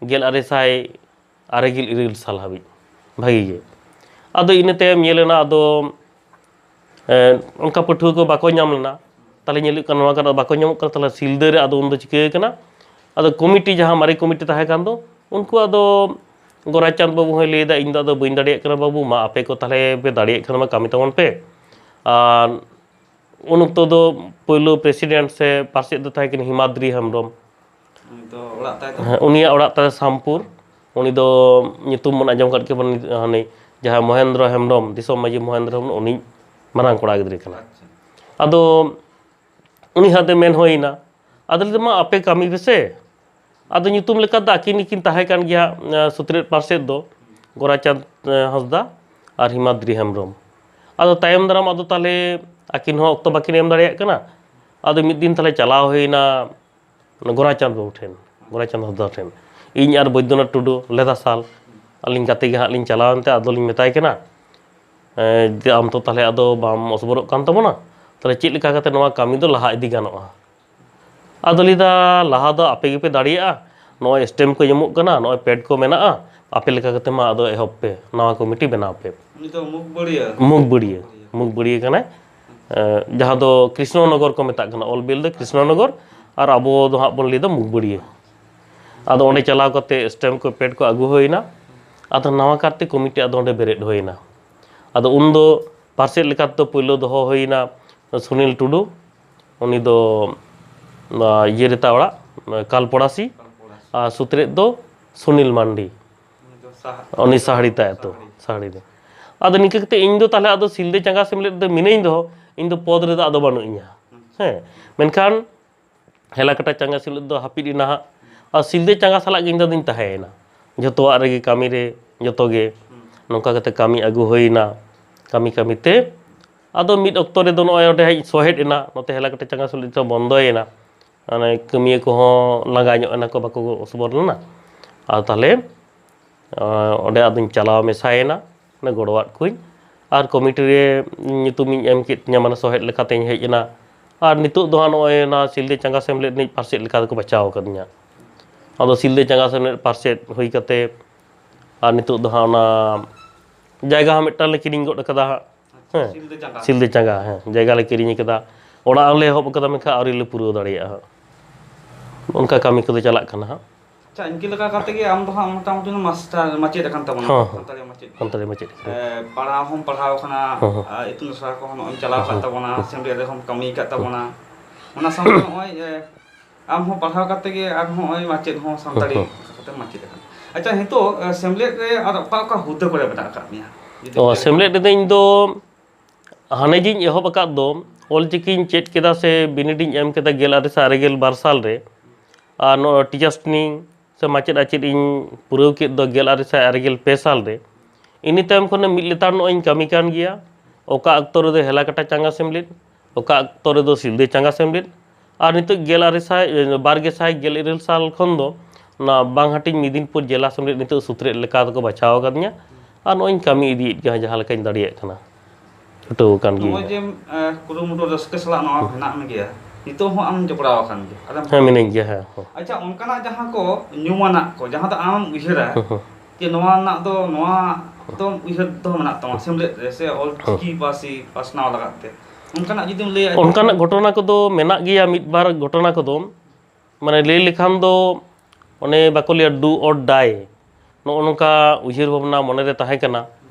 ᱜᱮᱞ ᱟᱨᱮ ᱥᱟᱭ ᱟᱨᱮ ᱜᱮᱞ ᱤᱨᱟᱹᱞ ᱥᱟᱞ ᱦᱟᱹᱵᱤᱡ ᱵᱷᱟᱹᱜᱤ ᱜᱮ᱾ ᱟᱫᱚ ᱤᱱᱟᱹ ᱛᱟᱭᱚᱢ ᱧᱮᱞ ᱮᱱᱟ, ᱟᱫᱚ, ᱮ, ᱚᱱᱠᱟ ᱯᱟᱹᱴᱷᱩᱣᱟᱹ ᱠᱚ ᱵᱟᱠᱚ ᱧᱟᱢ ᱞᱮᱱᱟ᱾ ᱛᱟᱦᱞᱮ ᱧᱮᱞ ᱦᱩᱭᱩᱜ ᱠᱟᱱᱟ, ᱱᱚᱣᱟ ᱠᱚᱨᱮ ᱵᱟᱠᱚ ᱧᱟᱢᱚᱜ ᱠᱟᱱᱟ᱾ ᱛᱟᱦᱞᱮ ᱥᱤᱞᱫᱟᱹ ᱨᱮ ᱟᱫᱚ ᱩᱱᱫᱚ ᱪᱤᱠᱟᱹ ᱠᱟᱱᱟ, ᱟᱫᱚ ᱠᱚᱢᱤᱴᱤ, ᱡᱟᱦᱟᱸ ᱢᱟᱨᱮ ᱠᱚᱢᱤᱴᱤ ᱛᱟᱦᱮᱸ ᱠᱟᱱ ᱫᱚ, ᱩᱱᱠᱩ ᱟᱫᱚ ᱜᱳᱨᱟᱪᱟᱸᱫᱽ ᱵᱟᱹᱵᱩ ᱦᱚᱸᱭ ᱞᱟᱹᱭᱫᱟ, "ᱤᱧ ᱫᱚ ᱟᱫᱚ ᱵᱟᱹᱧ ᱫᱟᱲᱮᱭᱟᱜ ᱠᱟᱱᱟ ᱵᱟᱹᱵᱩ, ᱢᱟ ᱟᱯᱮ ᱠᱚ ᱛᱟᱦᱞᱮ ᱯᱮ ᱫᱟᱲᱮᱭᱟᱜ ᱠᱷᱟᱱ ᱢᱟ ᱠᱟᱹᱢᱤ ᱛᱟᱵᱚᱱ ᱯᱮ᱾" ᱟᱨ ᱩᱱ ᱚᱠᱛᱚ ᱫᱚ ᱯᱳᱭᱞᱳ ᱯᱨᱮᱥᱤᱰᱮᱱᱴ ᱥᱮ ᱯᱟᱨᱥᱮᱫ ᱫᱚ ᱛᱟᱦᱮᱸ ᱠᱟᱱᱟ ᱦᱤᱢᱟᱫᱽᱨᱤ ᱦᱮᱢᱵᱨᱚᱢ᱾ ᱩᱱᱤ ᱫᱚ ᱚᱲᱟᱜ ᱛᱟᱭ ᱫᱚ? ᱦᱮᱸ, ᱩᱱᱤᱭᱟᱜ ᱚᱲᱟᱜ ᱛᱟᱭ ᱥᱟᱢᱯᱩᱨ᱾ ᱩᱱᱤ ᱫᱚ ᱧᱩᱛᱩᱢ ᱵᱚᱱ ᱟᱸᱡᱚᱢ ᱠᱟᱫ ᱜᱮᱭᱟ ᱵᱚᱱ, ᱦᱟᱱᱤ ᱡᱟᱦᱟᱸᱭ ᱢᱚᱦᱮᱱᱫᱨᱚ ᱦᱮᱢᱵᱨᱚᱢ, ᱫᱤᱥᱚᱢ ᱢᱟᱹᱡᱷᱤ ᱢᱚᱦᱮᱱᱫᱨᱚ ᱦᱮᱢᱵᱨᱚᱢ, ᱩᱱᱤ ᱢᱟᱨᱟᱝ ᱠᱚᱲᱟ ᱜᱤᱫᱽᱨᱟᱹ ᱠᱟᱱᱟ᱾ ᱟᱪᱪᱷᱟ᱾ ᱟᱫᱚ ᱩᱱᱤ ᱦᱟᱛᱮ ᱢᱮᱱ ᱦᱩᱭᱱᱟ, ᱟᱫᱚ ᱞᱟᱹᱭ ᱫᱟ, "ᱢᱟ ᱟᱯᱮ ᱠᱟᱹᱢᱤ ᱯᱮᱥᱮ᱾" ᱟᱫᱚ ᱧᱩᱛᱩᱢ ᱞᱮᱠᱟ ᱫᱚ ᱟᱹᱠᱤᱱ ᱜᱮᱠᱤᱱ ᱛᱟᱦᱮᱸ ᱠᱟᱱ ᱜᱮᱭᱟ, ᱮᱸ, ᱥᱩᱛᱨᱮᱛ ᱯᱟᱨᱥᱮᱛ ᱫᱚ ᱜᱳᱨᱟᱪᱟᱸᱫᱽ, ᱮᱸ, ᱦᱟᱸᱥᱫᱟ ᱟᱨ ᱦᱤᱢᱟᱫᱽᱨᱤ ᱦᱮᱢᱵᱨᱚᱢ᱾ ᱟᱫᱚ ᱛᱟᱭᱚᱢ ᱫᱟᱨᱟᱢ ᱟᱫᱚ ᱛᱟᱦᱚᱞᱮ ᱟᱹᱠᱤᱱ ᱦᱚᱸ ᱚᱠᱛᱚ ᱵᱟᱹᱠᱤᱱ ᱮᱢ ᱫᱟᱲᱮᱭᱟᱜ ᱠᱟᱱᱟ᱾ ᱟᱫᱚ ᱢᱤᱫ ᱫᱤᱱ ᱛᱟᱦᱚᱞᱮ ᱪᱟᱞᱟᱣ ᱦᱩᱭᱱᱟ ᱜᱳᱨᱟᱪᱟᱸᱫᱽ ᱵᱟᱹᱵᱩ ᱴᱷᱮᱱ, ᱜᱳᱨᱟᱪᱟᱸᱫᱽ ᱦᱟᱸᱥᱫᱟ ᱴᱷᱮᱱ᱾ ᱤᱧ ᱟᱨ ᱵᱳᱭᱫᱚᱱᱟᱛᱷ ᱴᱩᱰᱩ ᱞᱮᱫᱟ ᱥᱟᱞ, ᱟᱹᱞᱤᱧ ᱜᱟᱛᱮ ᱜᱮ ᱦᱟᱸᱜ ᱞᱤᱧ ᱪᱟᱞᱟᱣ ᱮᱱᱛᱮ ᱟᱫᱚᱞᱤᱧ ᱢᱮᱛᱟᱭ ᱠᱟᱱᱟ, ᱮᱸ, ᱡᱮ, "ᱟᱢ ᱛᱚ ᱛᱟᱦᱚᱞᱮ ᱟᱫᱚ ᱵᱟᱢ ᱚᱥᱚᱵᱚᱨᱚᱜ ᱠᱟᱱ ᱛᱟᱵᱚᱱᱟ, ᱛᱟᱦᱚᱞᱮ ᱪᱮᱫ ᱞᱮᱠᱟ ᱠᱟᱛᱮ ᱱᱚᱣᱟ ᱠᱟᱹᱢᱤ ᱫᱚ ᱞᱟᱦᱟ ᱤᱫᱤ ᱜᱟᱱᱚᱜᱼᱟ?" ᱟᱫᱚ ᱞᱟᱹᱭᱫᱟ, "ᱞᱟᱦᱟ ᱫᱚ ᱟᱯᱮ ᱜᱮᱯᱮ ᱫᱟᱲᱮᱭᱟᱜᱼᱟ, ᱱᱚᱜᱼᱚᱭ ᱥᱴᱮᱢ ᱠᱚ ᱧᱟᱢᱚᱜ ᱠᱟᱱᱟ, ᱱᱚᱜᱼᱚᱭ ᱯᱮᱰ ᱠᱚ ᱢᱮᱱᱟᱜᱼᱟ, ᱟᱯᱮ ᱞᱮᱠᱟ ᱠᱟᱛᱮ ᱢᱟ ᱟᱫᱚ ᱮᱦᱚᱵ ᱯᱮ, ᱱᱟᱣᱟ ᱠᱚᱢᱤᱴᱤ ᱵᱮᱱᱟᱣ ᱯᱮ᱾" ᱩᱱᱤ ᱫᱚ ᱢᱩᱜᱽᱵᱟᱹᱲᱤᱭᱟᱹ᱾ ᱢᱩᱜᱽᱵᱟᱹᱲᱤᱭᱟᱹ, ᱢᱩᱜᱽᱵᱟᱹᱲᱤᱭᱟᱹ ᱠᱟᱱᱟᱭ᱾ ᱮᱸ, ᱡᱟᱦᱟᱸ ᱫᱚ ᱠᱨᱤᱥᱱᱚᱱᱚᱜᱚᱨ ᱠᱚ ᱢᱮᱛᱟᱜ ᱠᱟᱱᱟ, ᱚᱞ ᱵᱤᱞ ᱫᱚ ᱠᱨᱤᱥᱱᱚᱱᱚᱜᱚᱨ, ᱟᱨ ᱟᱵᱚ ᱫᱚ ᱦᱟᱸᱜ ᱵᱚᱱ ᱞᱟᱹᱭᱫᱟ ᱢᱩᱜᱽᱵᱟᱹᱲᱤᱭᱟᱹ᱾ ᱟᱫᱚ ᱚᱸᱰᱮ ᱪᱟᱞᱟᱣ ᱠᱟᱛᱮ ᱥᱴᱮᱢ ᱠᱚ ᱯᱮᱰ ᱠᱚ ᱟᱹᱜᱩ ᱦᱩᱭᱱᱟ᱾ ᱟᱫᱚ ᱱᱟᱣᱟ ᱠᱟᱨᱛᱮ ᱠᱚᱢᱤᱴᱤ ᱟᱫᱚ ᱚᱸᱰᱮ ᱵᱮᱨᱮᱫ ᱦᱩᱭᱱᱟ᱾ ᱟᱫᱚ ᱩᱱᱫᱚ ᱯᱟᱨᱥᱮᱛ ᱞᱮᱠᱟᱛᱮ ᱯᱳᱭᱞᱳ ᱫᱚᱦᱚ ᱦᱩᱭᱱᱟ ᱥᱩᱱᱤᱞ ᱴᱩᱰᱩ, ᱩᱱᱤ ᱫᱚ, ᱟ, ᱤᱭᱟᱹ ᱨᱮᱛᱟ ᱚᱲᱟᱜ, ᱠᱟᱞᱯᱚᱲᱟᱥᱤ, ᱟᱨ ᱥᱩᱛᱨᱮᱛ ᱫᱚ ᱥᱩᱱᱤᱞ ᱢᱟᱱᱰᱤ᱾ ᱩᱱᱤ ᱫᱚ ᱥᱟᱦ-, ᱩᱱᱤ ᱥᱟᱦᱲᱤ ᱛᱟᱭ ᱛᱚ, ᱥᱟᱦᱲᱤ᱾ ᱥᱟᱦᱲᱤ ᱫᱚ᱾ ᱟᱫᱚ ᱱᱤᱝᱠᱟᱹ ᱠᱟᱛᱮ ᱤᱧ ᱫᱚ ᱛᱟᱦᱞᱮ ᱟᱫᱚ ᱥᱤᱞᱫᱟᱹ ᱪᱟᱸᱜᱟ ᱥᱮᱢᱞᱮᱫ ᱫᱚ ᱢᱤᱱᱟᱹᱧ ᱨᱮᱦᱚᱸ, ᱤᱧ ᱫᱚ ᱯᱚᱫᱽ ᱨᱮᱫᱚ ᱟᱫᱚ ᱵᱟᱹᱱᱩᱜ ᱤᱧᱟ᱾ ᱦᱮᱸ, ᱢᱮᱱᱠᱷᱟᱱ ᱦᱮᱞᱟᱠᱟᱴᱟ ᱪᱟᱸᱜᱟ ᱥᱮᱢᱞᱮᱫ ᱫᱚ ᱦᱟᱹᱯᱤᱫ ᱮᱱᱟ ᱦᱟᱸᱜ᱾ ᱟᱨ ᱥᱤᱞᱫᱟᱹ ᱪᱟᱸᱜᱟ ᱥᱟᱞᱟᱜ ᱜᱮ ᱤᱧ ᱫᱚ ᱟᱫᱚᱧ ᱛᱟᱦᱮᱸᱭᱮᱱᱟ᱾ ᱡᱷᱚᱛᱚᱣᱟᱜ ᱨᱮᱜᱮ ᱠᱟᱹᱢᱤ ᱨᱮ, ᱡᱷᱚᱛᱚ ᱜᱮ᱾ ᱦᱩᱸ᱾ ᱱᱚᱝᱠᱟ ᱠᱟᱛᱮ ᱠᱟᱹᱢᱤ ᱟᱹᱜᱩ ᱦᱩᱭᱱᱟ᱾ ᱠᱟᱹᱢᱤ ᱠᱟᱹᱢᱤ ᱛᱮ ᱟᱫᱚ ᱢᱤᱫ ᱚᱠᱛᱚ ᱨᱮᱫᱚ ᱱᱚᱜᱼᱚᱭ ᱱᱚᱸᱰᱮ ᱦᱟᱸᱜ ᱤᱧ ᱥᱚᱦᱮᱫ ᱮᱱᱟ᱾ ᱱᱚᱛᱮ ᱦᱮᱞᱟᱠᱟᱴᱟ ᱪᱟᱸᱜᱟ ᱥᱮᱢᱞᱮᱫ ᱫᱚ ᱵᱚᱱᱫᱚᱭᱮᱱᱟ᱾ ᱢᱟᱱᱮ ᱠᱟᱹᱢᱤᱭᱟᱹ ᱠᱚᱦᱚᱸ ᱞᱟᱸᱜᱟ ᱧᱚᱜ ᱮᱱᱟ ᱠᱚ, ᱵᱟᱠᱚ ᱥᱚᱵᱚᱨ ᱞᱮᱱᱟ᱾ ᱟᱨ ᱛᱟᱦᱞᱮ, ᱟᱸ, ᱚᱸᱰᱮ ᱟᱫᱚᱧ ᱪᱟᱞᱟᱣ ᱢᱮᱥᱟᱭᱮᱱᱟ, ᱚᱱᱮ ᱜᱚᱲᱚᱣᱟᱫ ᱠᱚᱣᱟᱧ᱾ ᱟᱨ ᱠᱚᱢᱤᱴᱤ ᱨᱮ ᱧᱩᱛᱩᱢᱤᱧ ᱮᱢ ᱠᱮᱫ ᱛᱤᱧᱟᱹ, ᱢᱟᱱᱮ ᱥᱚᱦᱮᱫ ᱞᱮᱠᱟᱛᱮᱧ ᱦᱮᱡ ᱮᱱᱟ᱾ ᱟᱨ ᱱᱤᱛᱚᱜ ᱫᱚ ᱦᱟᱸᱜ ᱱᱚᱜᱼᱚᱭ ᱚᱱᱟ ᱥᱤᱞᱫᱟᱹ ᱪᱟᱸᱜᱟ ᱥᱮᱢᱞᱮᱫ ᱨᱤᱱᱤᱡ ᱯᱟᱨᱥᱮᱛ ᱞᱮᱠᱟ ᱛᱮᱠᱚ ᱵᱟᱪᱷᱟᱣ ᱟᱠᱟᱫᱤᱧᱟ᱾ ᱟᱫᱚ ᱥᱤᱞᱫᱟᱹ ᱪᱟᱸᱜᱟ ᱥᱮᱢᱞᱮᱫ ᱯᱟᱨᱥᱮᱛ ᱦᱩᱭ ᱠᱟᱛᱮ ᱟᱨ ᱱᱤᱛᱚᱜ ᱫᱚ ᱦᱟᱸᱜ ᱚᱱᱟ ᱡᱟᱭᱜᱟ ᱦᱚᱸ ᱢᱤᱫᱴᱟᱝ ᱞᱮ ᱠᱤᱨᱤᱧ ᱜᱚᱫ ᱟᱠᱟᱫᱟ ᱦᱟᱸᱜ᱾ ᱟᱪᱪᱷᱟ, ᱦᱮᱸ᱾ ᱥᱤᱞᱫᱟᱹ ᱪᱟᱸᱜᱟ᱾ ᱥᱤᱞᱫᱟᱹ ᱪᱟᱸᱜᱟ, ᱦᱮᱸ, ᱡᱟᱭᱜᱟ ᱞᱮ ᱠᱤᱨᱤᱧ ᱟᱠᱟᱫᱟ᱾ ᱚᱲᱟᱜ ᱦᱚᱸᱞᱮ ᱮᱦᱚᱵ ᱟᱠᱟᱫᱟ, ᱢᱮᱱᱠᱷᱟᱱ ᱟᱹᱣᱨᱤ ᱞᱮ ᱯᱩᱨᱟᱹᱣ ᱫᱟᱲᱮᱭᱟᱜᱼᱟ ᱦᱟᱸᱜ᱾ ᱚᱱᱠᱟ ᱠᱟᱹᱢᱤ ᱠᱚᱫᱚ ᱪᱟᱞᱟᱜ ᱠᱟᱱᱟ ᱦᱟᱸᱜ᱾ ᱟᱪᱪᱷᱟ, ᱤᱱᱠᱟᱹ ᱞᱮᱠᱟ ᱠᱟᱛᱮ ᱜᱮ ᱟᱢ ᱫᱚ ᱦᱟᱸᱜ ᱢᱚᱴᱟᱢᱩᱴᱤ ᱢᱟᱥᱴᱟᱨ ᱢᱟᱪᱮᱫ ᱟᱠᱟᱱ ᱛᱟᱵᱚᱱᱟ, ᱦᱚᱸ, ᱦᱚᱸ᱾ ᱥᱟᱱᱛᱟᱲᱤ ᱢᱟᱪᱮᱫ᱾ ᱥᱟᱱᱛᱟᱲᱤ ᱢᱟᱪᱮᱫ ᱠᱟᱱᱟ᱾ ᱮ, ᱯᱟᱲᱦᱟᱣ ᱦᱚᱸᱢ ᱯᱟᱲᱦᱟᱣ ᱟᱠᱟᱱᱟ, ᱦᱚᱸ, ᱦᱚᱸ᱾ ᱟᱨ ᱤᱛᱩᱱ ᱟᱥᱲᱟ ᱠᱚᱦᱚᱸ ᱱᱚᱜᱼᱚᱭ ᱮᱢ ᱪᱟᱞᱟᱣ ᱟᱠᱟᱫ ᱦᱚᱸ, ᱦᱚᱸ᱾ ᱛᱟᱵᱚᱱᱟ, ᱦᱚᱸ᱾ ᱥᱮᱢᱞᱮᱫ ᱨᱮᱦᱚᱸᱢ ᱠᱟᱹᱢᱤ ᱟᱠᱟᱫ ᱛᱟᱵᱚᱱᱟ᱾ ᱚᱱᱟ ᱥᱟᱶᱛᱮ ᱱᱚᱜᱼᱚᱭ, ᱮ, ᱟᱢ ᱦᱚᱸ ᱯᱟᱲᱦᱟᱣ ᱠᱟᱛᱮ ᱜᱮ ᱟᱨᱦᱚᱸ ᱱᱚᱜᱼᱚᱭ ᱢᱟᱪᱮᱫ ᱦᱚᱸ ᱥᱟᱱᱛᱟᱲᱤ ᱦᱚᱸ, ᱦᱚᱸ᱾ ᱵᱷᱟᱥᱟ ᱛᱮᱢ ᱢᱟᱪᱮᱫ ᱟᱠᱟᱱᱟ᱾ ᱟᱪᱪᱷᱟ, ᱱᱤᱛᱚᱜ, ᱮ, ᱥᱮᱢᱞᱮᱫ ᱨᱮ ᱟᱨ ᱚᱠᱟ ᱚᱠᱟ ᱦᱩᱫᱟᱹ ᱠᱚᱨᱮ ᱢᱮᱱᱟᱜ ᱟᱠᱟᱫ ᱢᱮᱭᱟ? ᱡᱩᱫᱤ ᱚ, ᱞᱟᱹᱭ ᱞᱮᱠᱷᱟᱱ᱾ ᱥᱮᱢᱞᱮᱫ ᱨᱮᱫᱚ ᱤᱧ ᱫᱚ ᱦᱟᱱᱮ ᱡᱤᱧ ᱮᱦᱚᱵ ᱟᱠᱟᱫ ᱫᱚ, ᱚᱞᱪᱤᱠᱤᱧ ᱪᱮᱫ ᱠᱮᱫᱟ ᱥᱮ ᱵᱤᱱᱤᱰ ᱤᱧ ᱮᱢ ᱠᱮᱫᱟ ᱜᱮᱞ ᱟᱨᱮ ᱥᱟᱭ ᱟᱨᱮ ᱜᱮᱞ ᱵᱟᱨ ᱥᱟᱞ ᱨᱮ, ᱟᱨ ᱱᱚᱣᱟ ᱴᱤᱪᱟᱨᱥ ᱴᱨᱮᱱᱤᱝ ᱥᱮ ᱢᱟᱪᱮᱫ ᱟᱪᱮᱫ ᱤᱧ ᱯᱩᱨᱟᱹᱣ ᱠᱮᱫ ᱫᱚ ᱜᱮᱞ ᱟᱨᱮ ᱥᱟᱭ ᱟᱨᱮ ᱜᱮᱞ ᱯᱮ ᱥᱟᱞ ᱨᱮ᱾ ᱤᱱᱟᱹ ᱛᱟᱭᱚᱢ ᱠᱷᱚᱱ ᱢᱤᱫ ᱞᱮᱛᱟᱲ ᱱᱚᱜᱼᱚᱭ ᱤᱧ ᱠᱟᱹᱢᱤ ᱠᱟᱱ ᱜᱮᱭᱟ᱾ ᱚᱠᱟ ᱚᱠᱛᱚ ᱨᱮᱫᱚ ᱦᱮᱞᱟᱠᱟᱴᱟ ᱪᱟᱸᱜᱟ ᱥᱮᱢᱞᱮᱫ, ᱚᱠᱟ ᱚᱠᱛᱚ ᱨᱮᱫᱚ ᱥᱤᱞᱫᱟᱹ ᱪᱟᱸᱜᱟ ᱥᱮᱢᱞᱮᱫ, ᱟᱨ ᱱᱤᱛᱚᱜ ᱜᱮᱞ ᱟᱨᱮ ᱥᱟᱭ, ᱵᱟᱨ ᱜᱮ ᱥᱟᱭ ᱜᱮᱞ ᱤᱨᱟᱹᱞ ᱥᱟᱞ ᱠᱷᱚᱱ ᱫᱚ ᱚᱱᱟ ᱵᱟᱝ ᱦᱟᱹᱴᱤᱧ ᱢᱤᱫᱤᱱᱯᱩᱨ ᱡᱮᱞᱟ ᱥᱮᱢᱞᱮᱫ ᱱᱤᱛᱚᱜ ᱥᱩᱛᱨᱮᱫ ᱞᱮᱠᱟ ᱫᱚᱠᱚ ᱵᱟᱪᱷᱟᱣ ᱟᱠᱟᱫᱤᱧᱟ᱾ ᱟᱨ ᱱᱚᱜᱼᱚᱭ ᱤᱧ ᱠᱟᱹᱢᱤ ᱤᱫᱤᱭᱮᱫ ᱜᱮᱭᱟ ᱡᱟᱦᱟᱸ ᱞᱮᱠᱟᱧ ᱫᱟᱲᱮᱭᱟᱜ ᱠᱟᱱᱟ, ᱪᱷᱩᱴᱟᱹᱣ ᱟᱠᱟᱱ ᱜᱤᱭᱟᱹᱧ᱾ ᱱᱚᱜᱼᱚᱭ ᱡᱮᱢ, ᱮ, ᱠᱩᱨᱩᱢᱩᱴᱩ ᱨᱟᱹᱥᱠᱟᱹ ᱥᱟᱞᱟᱜ ᱱᱚᱣᱟ ᱦᱩᱸ᱾ ᱢᱮᱱᱟᱜ ᱢᱮᱜᱮᱭᱟ, ᱱᱤᱛᱚᱜ ᱦᱚᱸ ᱟᱢ ᱡᱚᱯᱲᱟᱣ ᱟᱠᱟᱱ ᱜᱮᱭᱟ᱾ ᱟᱫᱚᱢ ᱦᱮᱸ, ᱢᱤᱱᱟᱹᱧ ᱜᱮᱭᱟ, ᱦᱮᱸ, ᱦᱮᱸ᱾ ᱟᱪᱪᱷᱟ, ᱚᱱᱠᱟᱱᱟᱜ ᱡᱟᱦᱟᱸ ᱠᱚ ᱧᱩᱢᱟᱱᱟᱜ ᱠᱚ, ᱡᱟᱦᱟᱸ ᱫᱚ ᱟᱢᱮᱢ ᱩᱭᱦᱟᱹᱨᱟ ᱦᱩᱸ, ᱦᱩᱸ᱾ ᱡᱮ ᱱᱚᱣᱟ ᱨᱮᱱᱟᱜ ᱫᱚ, ᱱᱚᱣᱟ ᱫᱚ ᱩᱭᱦᱟᱹᱨ ᱫᱚ ᱢᱮᱱᱟᱜ ᱛᱟᱢᱟ ᱥᱮᱢᱞᱮᱫ ᱨᱮ ᱥᱮ ᱚᱞᱪᱤᱠᱤ ᱦᱩᱸ᱾ ᱯᱟᱹᱨᱥᱤ ᱯᱟᱥᱱᱟᱣ ᱞᱟᱜᱟᱫ ᱛᱮ, ᱚᱱᱠᱟᱱᱟᱜ ᱡᱩᱫᱤᱢ ᱞᱟᱹᱭᱟ ᱡᱮ ᱚᱱᱠᱟᱱᱟᱜ ᱜᱷᱚᱴᱚᱱᱟ ᱠᱚᱫᱚ ᱢᱮᱱᱟᱜ ᱜᱮᱭᱟ, ᱢᱤᱫ ᱵᱟᱨ ᱜᱷᱚᱴᱚᱱᱟ ᱠᱚᱫᱚ᱾ ᱢᱟᱱᱮ, ᱞᱟᱹᱭ ᱞᱮᱠᱷᱟᱱ ᱫᱚ ᱚᱱᱮ ᱵᱟᱠᱚ ᱞᱟᱹᱭᱟ do or die, ᱱᱚᱜᱼᱚ ᱱᱚᱝᱠᱟ ᱩᱭᱦᱟᱹᱨ ᱵᱷᱟᱵᱽᱱᱟ ᱢᱚᱱᱮᱨᱮ ᱛᱟᱦᱮᱸ ᱠᱟᱱᱟ᱾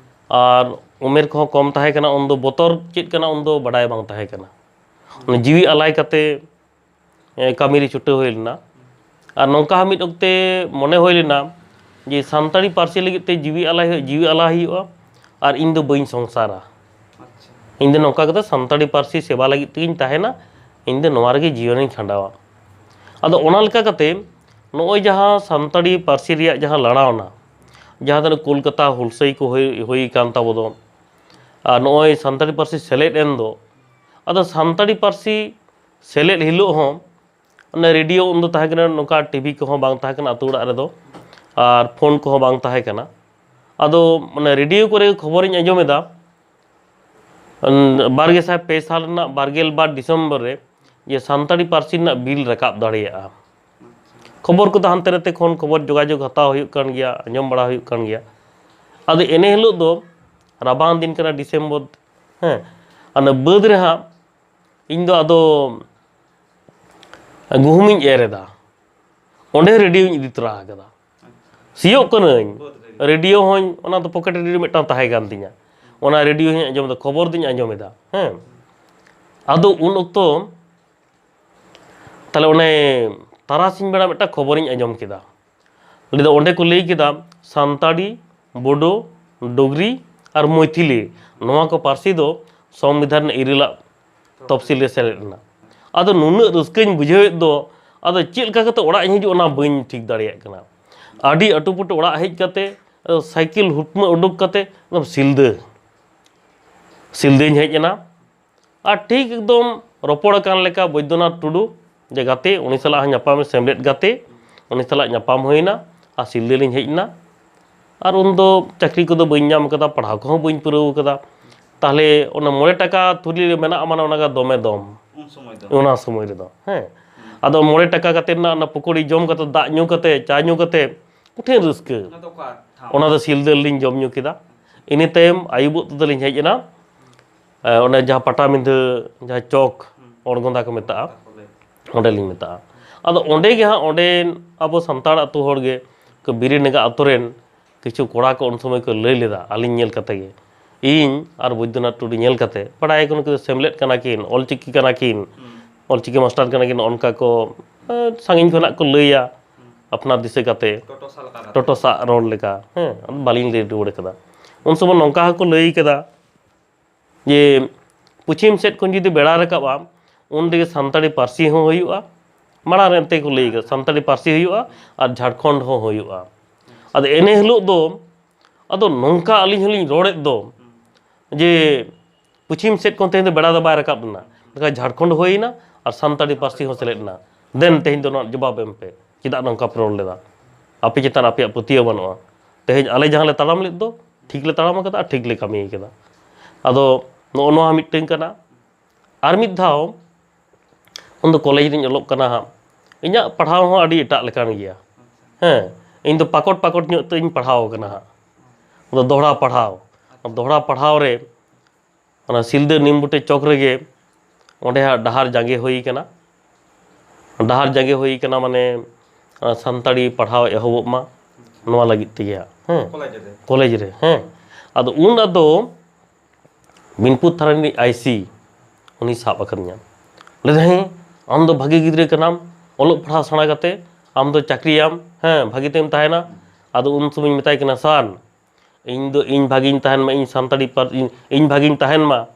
ᱟᱨ ᱩᱢᱮᱨ ᱠᱚᱦᱚᱸ ᱠᱚᱢ ᱛᱟᱦᱮᱸ ᱠᱟᱱᱟ, ᱩᱱᱫᱚ ᱵᱚᱛᱚᱨ ᱪᱮᱫ ᱠᱟᱱᱟ ᱩᱱᱫᱚ ᱵᱟᱰᱟᱭ ᱵᱟᱝ ᱛᱟᱦᱮᱸ ᱠᱟᱱᱟ᱾ ᱚᱱᱟ ᱡᱤᱣᱤ ᱟᱞᱟᱭ ᱠᱟᱛᱮ, ᱮ, ᱠᱟᱹᱢᱤ ᱨᱮ ᱪᱷᱩᱴᱟᱹᱣ ᱦᱩᱭ ᱞᱮᱱᱟ᱾ ᱟᱨ ᱱᱚᱝᱠᱟ ᱦᱚᱸ ᱢᱤᱫ ᱚᱠᱛᱮ ᱢᱚᱱᱮ ᱦᱩᱭ ᱞᱮᱱᱟ ᱡᱮ ᱥᱟᱱᱛᱟᱲᱤ ᱯᱟᱹᱨᱥᱤ ᱞᱟᱹᱜᱤᱫ ᱛᱮ ᱡᱤᱣᱤ ᱟᱞᱟᱭ ᱦᱩᱭᱩᱜ, ᱡᱤᱣᱤ ᱟᱞᱟᱭ ᱦᱩᱭᱩᱜᱼᱟ, ᱟᱨ ᱤᱧ ᱫᱚ ᱵᱟᱹᱧ ᱥᱚᱝᱥᱟᱨᱟ᱾ ᱟᱪᱪᱷᱟ᱾ ᱤᱧ ᱫᱚ ᱱᱚᱝᱠᱟ ᱠᱟᱛᱮ ᱥᱟᱱᱛᱟᱲᱤ ᱯᱟᱹᱨᱥᱤ ᱥᱮᱵᱟ ᱞᱟᱹᱜᱤᱫ ᱛᱮᱜᱤᱧ ᱛᱟᱦᱮᱱᱟ, ᱤᱧ ᱫᱚ ᱱᱚᱣᱟ ᱨᱮᱜᱮ ᱡᱤᱭᱚᱱᱤᱧ ᱠᱷᱟᱸᱰᱟᱣᱟ᱾ ᱟᱫᱚ ᱚᱱᱟ ᱞᱮᱠᱟ ᱠᱟᱛᱮ ᱱᱚᱜᱼᱚᱭ ᱡᱟᱦᱟᱸ ᱥᱟᱱᱛᱟᱲᱤ ᱯᱟᱹᱨᱥᱤ ᱨᱮᱭᱟᱜ ᱡᱟᱦᱟᱸ ᱞᱟᱲᱟᱣᱱᱟ, ᱡᱟᱦᱟᱸ ᱫᱚ ᱠᱳᱞᱠᱟᱛᱟ ᱦᱩᱞᱥᱟᱹᱭ ᱠᱚ ᱦᱩᱭ, ᱦᱩᱭ ᱠᱟᱱ ᱛᱟᱵᱚ ᱫᱚ, ᱟᱨ ᱱᱚᱜᱼᱚᱭ ᱥᱟᱱᱛᱟᱲᱤ ᱯᱟᱹᱨᱥᱤ ᱥᱮᱞᱮᱫ ᱮᱱ ᱫᱚ, ᱟᱫᱚ ᱥᱟᱱᱛᱟᱲᱤ ᱯᱟᱹᱨᱥᱤ ᱥᱮᱞᱮᱫ ᱦᱤᱞᱳᱜ ᱦᱚᱸ ᱚᱱᱮ ᱨᱮᱰᱤᱭᱳ ᱩᱱᱫᱚ ᱛᱟᱦᱮᱸ ᱠᱟᱱᱟ, ᱱᱚᱝᱠᱟ ᱴᱤᱵᱷᱤ ᱠᱚᱦᱚᱸ ᱵᱟᱝ ᱛᱟᱦᱮᱸ ᱠᱟᱱᱟ ᱟᱹᱛᱩ ᱚᱲᱟᱜ ᱨᱮᱫᱚ, ᱟᱨ ᱯᱷᱳᱱ ᱠᱚᱦᱚᱸ ᱵᱟᱝ ᱛᱟᱦᱮᱸ ᱠᱟᱱᱟ᱾ ᱟᱫᱚ ᱚᱱᱮ ᱨᱮᱰᱤᱭᱳ ᱠᱚᱨᱮ ᱠᱷᱚᱵᱚᱨᱤᱧ ᱟᱸᱡᱚᱢ ᱮᱫᱟ, ᱩᱱ ᱵᱟᱨ ᱜᱮᱥᱟᱭ ᱯᱮ ᱥᱟᱞ ᱨᱮᱱᱟᱜ ᱵᱟᱨ ᱜᱮᱞ ᱵᱟᱨ ᱰᱤᱥᱮᱢᱵᱚᱨ ᱨᱮ ᱡᱮ ᱥᱟᱱᱛᱟᱲᱤ ᱯᱟᱹᱨᱥᱤ ᱨᱮᱱᱟᱜ ᱵᱤᱞ ᱨᱟᱠᱟᱵ ᱫᱟᱲᱮᱭᱟᱜᱼᱟ᱾ ᱠᱷᱚᱵᱚᱨ ᱠᱚᱫᱚ ᱦᱟᱱᱛᱮ ᱱᱟᱛᱮ ᱠᱷᱚᱱ ᱠᱷᱚᱵᱚᱨ ᱡᱳᱜᱟᱡᱳᱜᱽ ᱦᱟᱛᱟᱣ ᱦᱩᱭᱩᱜ ᱠᱟᱱ ᱜᱮᱭᱟ, ᱟᱸᱡᱚᱢ ᱵᱟᱲᱟ ᱦᱩᱭᱩᱜ ᱠᱟᱱ ᱜᱮᱭᱟ᱾ ᱟᱫᱚ ᱮᱱᱮ ᱦᱤᱞᱳᱜ ᱫᱚ ᱨᱟᱵᱟᱝ ᱫᱤᱱ ᱠᱟᱱᱟ, ᱰᱤᱥᱮᱢᱵᱚᱨ, ᱦᱮᱸ, ᱚᱱᱟ ᱵᱟᱹᱫᱽ ᱨᱮ ᱦᱟᱸᱜ ᱤᱧ ᱫᱚ ᱟᱫᱚ ᱜᱩᱦᱩᱢᱤᱧ ᱮᱨ ᱮᱫᱟ, ᱚᱸᱰᱮ ᱨᱮᱰᱤᱭᱳᱧ ᱤᱫᱤ ᱛᱚᱨᱟ ᱟᱠᱟᱫᱟ᱾ ᱥᱤᱭᱳᱜ ᱠᱟᱹᱱᱟᱹᱧ, ᱵᱟᱹᱫᱽ ᱨᱮᱜᱮ᱾ ᱨᱮᱰᱤᱭᱳ ᱦᱚᱸᱧ, ᱚᱱᱟ ᱫᱚ ᱯᱚᱠᱮᱴ ᱨᱮᱰᱤᱭᱳ ᱢᱤᱫᱴᱟᱝ ᱛᱟᱦᱮᱸ ᱠᱟᱱ ᱛᱤᱧᱟ, ᱚᱱᱟ ᱨᱮᱰᱤᱭᱳ ᱦᱚᱸᱧ ᱟᱸᱡᱚᱢ ᱮᱫᱟ, ᱠᱷᱚᱵᱚᱨ ᱫᱚᱧ ᱟᱸᱡᱚᱢ ᱮᱫᱟ, ᱦᱮᱸ᱾ ᱟᱫᱚ ᱩᱱ ᱚᱠᱛᱚ ᱛᱟᱦᱞᱮ ᱚᱱᱮ ᱛᱟᱨᱟᱥᱤᱧ ᱵᱮᱲᱟ ᱢᱤᱫᱴᱟᱝ ᱠᱷᱚᱵᱚᱨᱤᱧ ᱟᱸᱡᱚᱢ ᱠᱮᱫᱟ᱾ ᱞᱟᱹᱭ ᱫᱚ ᱚᱸᱰᱮ ᱠᱚ ᱞᱟᱹᱭ ᱠᱮᱫᱟ, ᱥᱟᱱᱛᱟᱲᱤ, ᱵᱳᱰᱳ, ᱰᱳᱜᱽᱨᱤ ᱟᱨ ᱢᱚᱭᱛᱷᱤᱞᱤ, ᱱᱚᱣᱟ ᱠᱚ ᱯᱟᱹᱨᱥᱤ ᱫᱚ ᱥᱚᱝᱵᱤᱫᱷᱟᱱ ᱨᱮᱱᱟᱜ ᱤᱨᱟᱹᱞᱟᱜ ᱛᱚᱯᱥᱤᱞ ᱨᱮ ᱥᱮᱞᱮᱫ ᱮᱱᱟ᱾ ᱟᱫᱚ ᱱᱩᱱᱟᱹᱜ ᱨᱟᱹᱥᱠᱟᱹᱧ ᱵᱩᱡᱷᱟᱹᱣᱮᱫ ᱫᱚ, ᱟᱫᱚ ᱪᱮᱫ ᱞᱮᱠᱟ ᱠᱟᱛᱮ ᱚᱲᱟᱜ ᱤᱧ ᱦᱤᱡᱩᱜᱼᱟ, ᱚᱱᱟ ᱵᱟᱹᱧ ᱴᱷᱤᱠ ᱫᱟᱲᱮᱭᱟᱜ ᱠᱟᱱᱟ᱾ ᱟᱹᱰᱤ ᱟᱹᱴᱩ ᱯᱟᱹᱴᱩ ᱚᱲᱟᱜ ᱦᱮᱡ ᱠᱟᱛᱮ, ᱥᱟᱭᱠᱮᱞ ᱦᱩᱴᱢᱟᱹ ᱩᱰᱩᱠ ᱠᱟᱛᱮ ᱮᱠᱫᱚᱢ ᱥᱤᱞᱫᱟᱹ, ᱥᱤᱞᱫᱟᱹᱧ ᱦᱮᱡ ᱮᱱᱟ᱾ ᱟᱨ ᱴᱷᱤᱠ ᱮᱠᱫᱚᱢ ᱨᱚᱯᱚᱲ ᱟᱠᱟᱱ ᱞᱮᱠᱟ ᱵᱳᱭᱫᱚᱱᱟᱛᱷ ᱴᱩᱰᱩ ᱡᱮ ᱜᱟᱛᱮ, ᱩᱱᱤ ᱥᱟᱞᱟᱜ ᱦᱚᱸ ᱧᱟᱯᱟᱢ, ᱥᱮᱢᱞᱮᱫ ᱜᱟᱛᱮ, ᱩᱱᱤ ᱥᱟᱞᱟᱜ ᱧᱟᱯᱟᱢ ᱦᱩᱭᱱᱟ ᱟᱨ ᱥᱤᱞᱫᱟᱹ ᱞᱤᱧ ᱦᱮᱡ ᱮᱱᱟ᱾ ᱟᱨ ᱩᱱᱫᱚ ᱪᱟᱹᱠᱨᱤ ᱠᱚᱫᱚ ᱵᱟᱹᱧ ᱧᱟᱢ ᱠᱟᱫᱟ, ᱯᱟᱲᱦᱟᱣ ᱠᱚᱦᱚᱸ ᱵᱟᱹᱧ ᱯᱩᱨᱟᱹᱣ ᱠᱟᱫᱟ᱾ ᱛᱟᱦᱞᱮ ᱚᱱᱟ ᱢᱚᱬᱮ ᱴᱟᱠᱟ ᱛᱷᱩᱞᱤ ᱨᱮ ᱢᱮᱱᱟᱜᱼᱟ, ᱢᱟᱱᱮ ᱚᱱᱟ ᱜᱮ ᱫᱚᱢᱮ ᱫᱚᱢ᱾ ᱩᱱ ᱥᱚᱢᱚᱭ ᱫᱚ᱾ ᱚᱱᱟ ᱥᱚᱢᱚᱭ ᱨᱮᱫᱚ, ᱦᱮᱸ᱾ ᱟᱫᱚ ᱢᱚᱬᱮ ᱴᱟᱠᱟ ᱠᱟᱛᱮ ᱨᱮᱱᱟᱜ ᱚᱱᱟ ᱯᱚᱠᱳᱲᱤ ᱡᱚᱢ ᱠᱟᱛᱮ, ᱫᱟᱜ ᱧᱩ ᱠᱟᱛᱮ, ᱪᱟ ᱧᱩ ᱠᱟᱛᱮ, ᱠᱚᱴᱷᱤᱱ ᱨᱟᱹᱥᱠᱟᱹ᱾ ᱚᱱᱟ ᱫᱚ ᱚᱠᱟ ᱴᱷᱟᱶ? ᱚᱱᱟ ᱫᱚ ᱥᱤᱞᱫᱟᱹ ᱨᱮᱞᱤᱧ ᱡᱚᱢ ᱧᱩ ᱠᱮᱫᱟ᱾ ᱤᱱᱟᱹ ᱛᱟᱭᱚᱢ ᱟᱹᱭᱩᱵᱚᱜ ᱛᱮᱫᱚ ᱞᱤᱧ ᱦᱮᱡ ᱮᱱᱟ᱾ ᱮ, ᱚᱱᱮ ᱡᱟᱦᱟᱸ ᱯᱟᱴᱟᱵᱤᱸᱫᱷᱟᱹ, ᱡᱟᱦᱟᱸ ᱪᱚᱠ, ᱦᱩᱸ᱾ ᱚᱲᱜᱚᱸᱫᱟ ᱠᱚ ᱢᱮᱛᱟᱜᱼᱟ, ᱚᱸᱰᱮ ᱞᱤᱧ ᱢᱮᱛᱟᱜᱼᱟ᱾ ᱟᱫᱚ ᱚᱸᱰᱮ ᱜᱮ ᱦᱟᱸᱜ, ᱚᱸᱰᱮ ᱟᱵᱚ ᱥᱟᱱᱛᱟᱲ ᱟᱹᱛᱩ ᱦᱚᱲ ᱜᱮ, ᱠᱚ ᱵᱤᱨᱤᱰᱟᱸᱜᱟ ᱟᱹᱛᱩ ᱨᱮᱱ ᱠᱤᱪᱷᱩ ᱠᱚᱲᱟ ᱠᱚ ᱩᱱ ᱥᱚᱢᱚᱭ ᱠᱚ ᱞᱟᱹᱭ ᱞᱮᱫᱟ, ᱟᱹᱞᱤᱧ ᱧᱮᱞ ᱠᱟᱛᱮ ᱜᱮ, ᱤᱧ ᱟᱨ ᱵᱳᱭᱫᱚᱱᱟᱛᱷ ᱴᱩᱰᱩ ᱧᱮᱞ ᱠᱟᱛᱮ, ᱵᱟᱲᱟᱭ ᱠᱚ ᱱᱩᱠᱩ ᱫᱚ ᱥᱮᱢᱞᱮᱫ ᱠᱟᱱᱟ ᱠᱤᱱ, ᱚᱞᱪᱤᱠᱤ ᱠᱟᱱᱟ ᱠᱤᱱ, ᱦᱩᱸ᱾ ᱚᱞᱪᱤᱠᱤ ᱢᱟᱥᱴᱟᱨ ᱠᱟᱱᱟ ᱠᱤᱱ, ᱚᱱᱠᱟ ᱠᱚ, ᱮ, ᱥᱟᱺᱜᱤᱧ ᱠᱷᱚᱱᱟᱜ ᱠᱚ ᱞᱟᱹᱭᱟ, ᱦᱩᱸ᱾ ᱟᱯᱱᱟᱨ ᱫᱤᱥᱟᱹ ᱠᱟᱛᱮ, ᱴᱳᱴᱳ ᱥᱟᱵ ᱞᱮᱠᱟ ᱠᱟᱛᱮ᱾ ᱴᱳᱴᱳ ᱥᱟᱵ ᱨᱚᱲ ᱞᱮᱠᱟ, ᱦᱮᱸ, ᱟᱫᱚ ᱵᱟᱹᱞᱤᱧ ᱞᱟᱹᱭ ᱨᱩᱣᱟᱹᱲ ᱠᱟᱫᱟ᱾ ᱩᱱ ᱥᱚᱢᱚᱭ ᱱᱚᱝᱠᱟ ᱦᱚᱸᱠᱚ ᱞᱟᱹᱭ ᱠᱟᱫᱟ, ᱡᱮ ᱯᱚᱪᱷᱤᱢ ᱥᱮᱫ ᱠᱷᱚᱱ ᱡᱩᱫᱤ ᱵᱮᱲᱟ ᱨᱟᱠᱟᱵᱼᱟ, ᱩᱱ ᱨᱮᱜᱮ ᱥᱟᱱᱛᱟᱲᱤ ᱯᱟᱹᱨᱥᱤ ᱦᱚᱸ ᱦᱩᱭᱩᱜᱼᱟ᱾ ᱢᱟᱲᱟᱝ ᱨᱮ ᱮᱱᱛᱮ ᱠᱚ ᱞᱟᱹᱭ ᱠᱟᱫᱟ, ᱥᱟᱱᱛᱟᱲᱤ ᱯᱟᱹᱨᱥᱤ ᱦᱩᱭᱩᱜᱼᱟ ᱟᱨ ᱡᱷᱟᱲᱠᱷᱚᱸᱰ ᱦᱚᱸ ᱦᱩᱭᱩᱜᱼᱟ᱾ ᱟᱫᱚ ᱮᱱᱮ ᱦᱤᱞᱳᱜ ᱫᱚ, ᱟᱫᱚ ᱱᱚᱝᱠᱟ ᱟᱹᱞᱤᱧ ᱦᱚᱸᱞᱤᱧ ᱨᱚᱲᱮᱫ ᱫᱚ, ᱡᱮ ᱯᱚᱪᱷᱤᱢ ᱥᱮᱫ ᱠᱷᱚᱱ ᱛᱮᱦᱮᱧ ᱫᱚ ᱵᱮᱲᱟ ᱫᱚ ᱵᱟᱭ ᱨᱟᱠᱟᱵ ᱞᱮᱱᱟ, ᱢᱮᱱᱠᱷᱟᱱ ᱡᱷᱟᱲᱠᱷᱚᱸᱰ ᱦᱩᱭᱮᱱᱟ ᱟᱨ ᱥᱟᱱᱛᱟᱲᱤ ᱯᱟᱹᱨᱥᱤ ᱦᱚᱸ ᱥᱮᱞᱮᱫ ᱮᱱᱟ᱾ ᱫᱮᱱ ᱛᱮᱦᱮᱧ ᱫᱚ ᱱᱚᱣᱟ ᱡᱚᱵᱟᱵ ᱮᱢ ᱯᱮ, ᱪᱮᱫᱟᱜ ᱱᱚᱝᱠᱟ ᱯᱮ ᱨᱚᱲ ᱞᱮᱫᱟ? ᱟᱯᱮ ᱪᱮᱛᱟᱱ ᱟᱯᱮᱭᱟᱜ ᱯᱟᱹᱛᱭᱟᱹᱣ ᱵᱟᱹᱱᱩᱜᱼᱟ᱾ ᱛᱮᱦᱮᱧ ᱟᱞᱮ ᱡᱟᱦᱟᱸ ᱞᱮ ᱛᱟᱲᱟᱢ ᱞᱮᱫ ᱫᱚ, ᱴᱷᱤᱠ ᱞᱮ ᱛᱟᱲᱟᱢ ᱟᱠᱟᱫᱟ ᱟᱨ ᱴᱷᱤᱠ ᱞᱮ ᱠᱟᱹᱢᱤ ᱟᱠᱟᱫᱟ᱾ ᱟᱫᱚ ᱱᱚᱜᱼᱚ ᱱᱚᱣᱟ ᱢᱤᱫᱴᱟᱝ ᱠᱟᱱᱟ᱾ ᱟᱨ ᱢᱤᱫ ᱫᱷᱟᱣ, ᱩᱱᱫᱚ ᱠᱚᱞᱮᱡᱽ ᱨᱤᱧ ᱚᱞᱚᱜ ᱠᱟᱱᱟ ᱦᱟᱸᱜ᱾ ᱤᱧᱟᱹᱜ ᱯᱟᱲᱦᱟᱣ ᱦᱚᱸ ᱟᱹᱰᱤ ᱮᱴᱟᱜ ᱞᱮᱠᱟᱱ ᱜᱮᱭᱟ᱾ ᱦᱮᱸ, ᱤᱧ ᱫᱚ ᱯᱟᱠᱚᱴ ᱯᱟᱠᱚᱴ ᱧᱚᱜ ᱛᱮᱧ ᱯᱟᱲᱦᱟᱣ ᱠᱟᱱᱟ ᱦᱟᱸᱜ᱾ ᱟᱫᱚ ᱫᱚᱦᱲᱟ ᱯᱟᱲᱦᱟᱣ, ᱫᱚᱦᱲᱟ ᱯᱟᱲᱦᱟᱣ ᱨᱮ ᱚᱱᱟ ᱥᱤᱞᱫᱟᱹ ᱱᱤᱢ ᱵᱩᱴᱟᱹ ᱪᱚᱠ ᱨᱮᱜᱮ ᱚᱸᱰᱮ ᱦᱟᱸᱜ ᱰᱟᱦᱟᱨ ᱡᱟᱸᱜᱮ ᱦᱩᱭ ᱠᱟᱱᱟ᱾ ᱰᱟᱦᱟᱨ ᱡᱟᱸᱜᱮ ᱦᱩᱭ ᱠᱟᱱᱟ, ᱢᱟᱱᱮ, ᱟᱸ, ᱥᱟᱱᱛᱟᱲᱤ ᱯᱟᱲᱦᱟᱣ ᱮᱦᱚᱵᱚᱜ ᱢᱟ, ᱱᱚᱣᱟ ᱞᱟᱹᱜᱤᱫ ᱛᱮᱜᱮ ᱦᱟᱸᱜ, ᱦᱮᱸ᱾ ᱠᱚᱞᱮᱡᱽ ᱨᱮ? ᱠᱚᱞᱮᱡᱽ ᱨᱮ, ᱦᱮᱸ᱾ ᱟᱫᱚ ᱩᱱ ᱟᱫᱚ ᱵᱤᱱᱯᱩᱨ ᱛᱷᱟᱱᱟ ᱨᱤᱱᱤᱡ ᱟᱭ ᱥᱤ, ᱩᱱᱤ ᱥᱟᱵ ᱟᱠᱟᱫᱤᱧᱟ᱾ ᱞᱟᱹᱭᱫᱟ, "ᱦᱮᱸ, ᱟᱢ ᱫᱚ ᱵᱷᱟᱜᱮ ᱜᱤᱫᱽᱨᱟᱹ ᱠᱟᱱᱟᱢ, ᱚᱞᱚᱜ ᱯᱟᱲᱦᱟᱣ ᱥᱮᱬᱟ ᱠᱟᱛᱮ ᱟᱢ ᱫᱚ ᱪᱟᱹᱠᱨᱤᱭᱟᱢ, ᱦᱮᱸ, ᱵᱷᱟᱜᱮ ᱛᱮᱢ ᱛᱟᱦᱮᱱᱟ᱾" ᱟᱫᱚ ᱩᱱ ᱥᱚᱢᱚᱭ ᱢᱮᱛᱟᱭ ᱠᱟᱱᱟ, "ᱥᱟᱨ, ᱤᱧ ᱫᱚ ᱤᱧ ᱵᱷᱟᱜᱤᱧ ᱛᱟᱦᱮᱱ ᱢᱟ, ᱤᱧ ᱥᱟᱱᱛᱟᱲᱤ ᱯᱟᱹᱨ-, ᱤᱧ, ᱤᱧ ᱵᱷᱟᱜᱤᱧ ᱛᱟᱦᱮᱱ ᱢᱟ,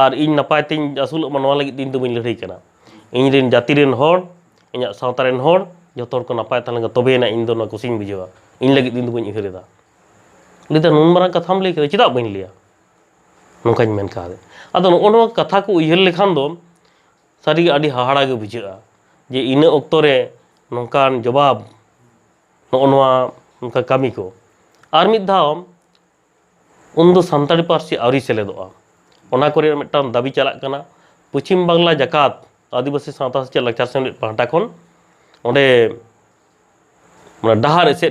ᱟᱨ ᱤᱧ ᱱᱟᱯᱟᱭ ᱛᱤᱧ ᱟᱹᱥᱩᱞᱚᱜ ᱢᱟ, ᱱᱚᱣᱟ ᱞᱟᱹᱜᱤᱫ ᱤᱧ ᱫᱚ ᱵᱟᱹᱧ ᱞᱟᱹᱲᱦᱟᱹᱭ ᱠᱟᱱᱟ᱾ ᱤᱧ ᱨᱮᱱ ᱡᱟᱹᱛᱤ ᱨᱮᱱ ᱦᱚᱲ, ᱤᱧᱟᱹᱜ ᱥᱟᱶᱛᱟ ᱨᱮᱱ ᱦᱚᱲ ᱡᱚᱛᱚ ᱦᱚᱲ ᱠᱚ ᱱᱟᱯᱟᱭ ᱛᱟᱦᱮᱸ ᱞᱮᱱᱠᱷᱟᱱ ᱛᱚᱵᱮᱭᱮᱱᱟ ᱤᱧ ᱫᱚ ᱱᱚᱣᱟ ᱠᱩᱥᱤᱧ ᱵᱩᱡᱷᱟᱹᱣᱟ᱾ ᱤᱧ ᱞᱟᱹᱜᱤᱫ ᱤᱧ ᱫᱚ ᱵᱟᱹᱧ ᱩᱭᱦᱟᱹᱨ ᱮᱫᱟ᱾ ᱞᱟᱹᱭᱫᱟ, "ᱱᱩᱱ ᱢᱟᱨᱟᱝ ᱠᱟᱛᱷᱟᱢ ᱞᱟᱹᱭ ᱠᱮᱫᱟ, ᱪᱮᱫᱟᱜ ᱵᱟᱹᱧ ᱞᱟᱹᱭᱟ?" ᱱᱚᱝᱠᱟᱧ ᱢᱮᱱ ᱠᱟᱣᱫᱮᱭᱟ᱾ ᱟᱫᱚ ᱱᱚᱜᱼᱚ ᱱᱚᱣᱟ ᱠᱟᱛᱷᱟ ᱠᱚ ᱩᱭᱦᱟᱹᱨ ᱞᱮᱠᱷᱟᱱ ᱫᱚ ᱥᱟᱹᱨᱤᱜᱮ ᱟᱹᱰᱤ ᱦᱟᱦᱟᱲᱟ ᱜᱮ ᱵᱩᱡᱷᱟᱹᱜᱼᱟ ᱡᱮ ᱤᱱᱟᱹ ᱚᱠᱛᱚ ᱨᱮ ᱱᱚᱝᱠᱟᱱ ᱡᱚᱵᱟᱵ, ᱱᱚᱜᱼᱚ ᱱᱚᱣᱟ ᱱᱚᱝᱠᱟ ᱠᱟᱹᱢᱤ ᱠᱚ᱾ ᱟᱨ ᱢᱤᱫ ᱫᱷᱟᱣ ᱩᱱᱫᱚ ᱥᱟᱱᱛᱟᱲᱤ ᱯᱟᱹᱨᱥᱤ ᱟᱹᱣᱨᱤ ᱥᱮᱞᱮᱫᱚᱜᱼᱟ᱾ ᱚᱱᱟ ᱠᱚᱨᱮ ᱢᱤᱫᱴᱟᱝ ᱫᱟᱹᱵᱤ ᱪᱟᱞᱟᱜ ᱠᱟᱱᱟ, ᱯᱚᱪᱷᱤᱢ ᱵᱟᱝᱞᱟ ᱡᱟᱠᱟᱛ ᱟᱹᱫᱤᱵᱟᱹᱥᱤ ᱥᱟᱶᱛᱟ ᱥᱮᱪᱮᱫ ᱞᱟᱠᱪᱟᱨ ᱥᱮᱢᱞᱮᱫ ᱯᱟᱦᱴᱟ ᱠᱷᱚᱱ ᱚᱸᱰᱮ ᱢᱟᱱᱮ ᱰᱟᱦᱟᱨ ᱮᱥᱮᱫ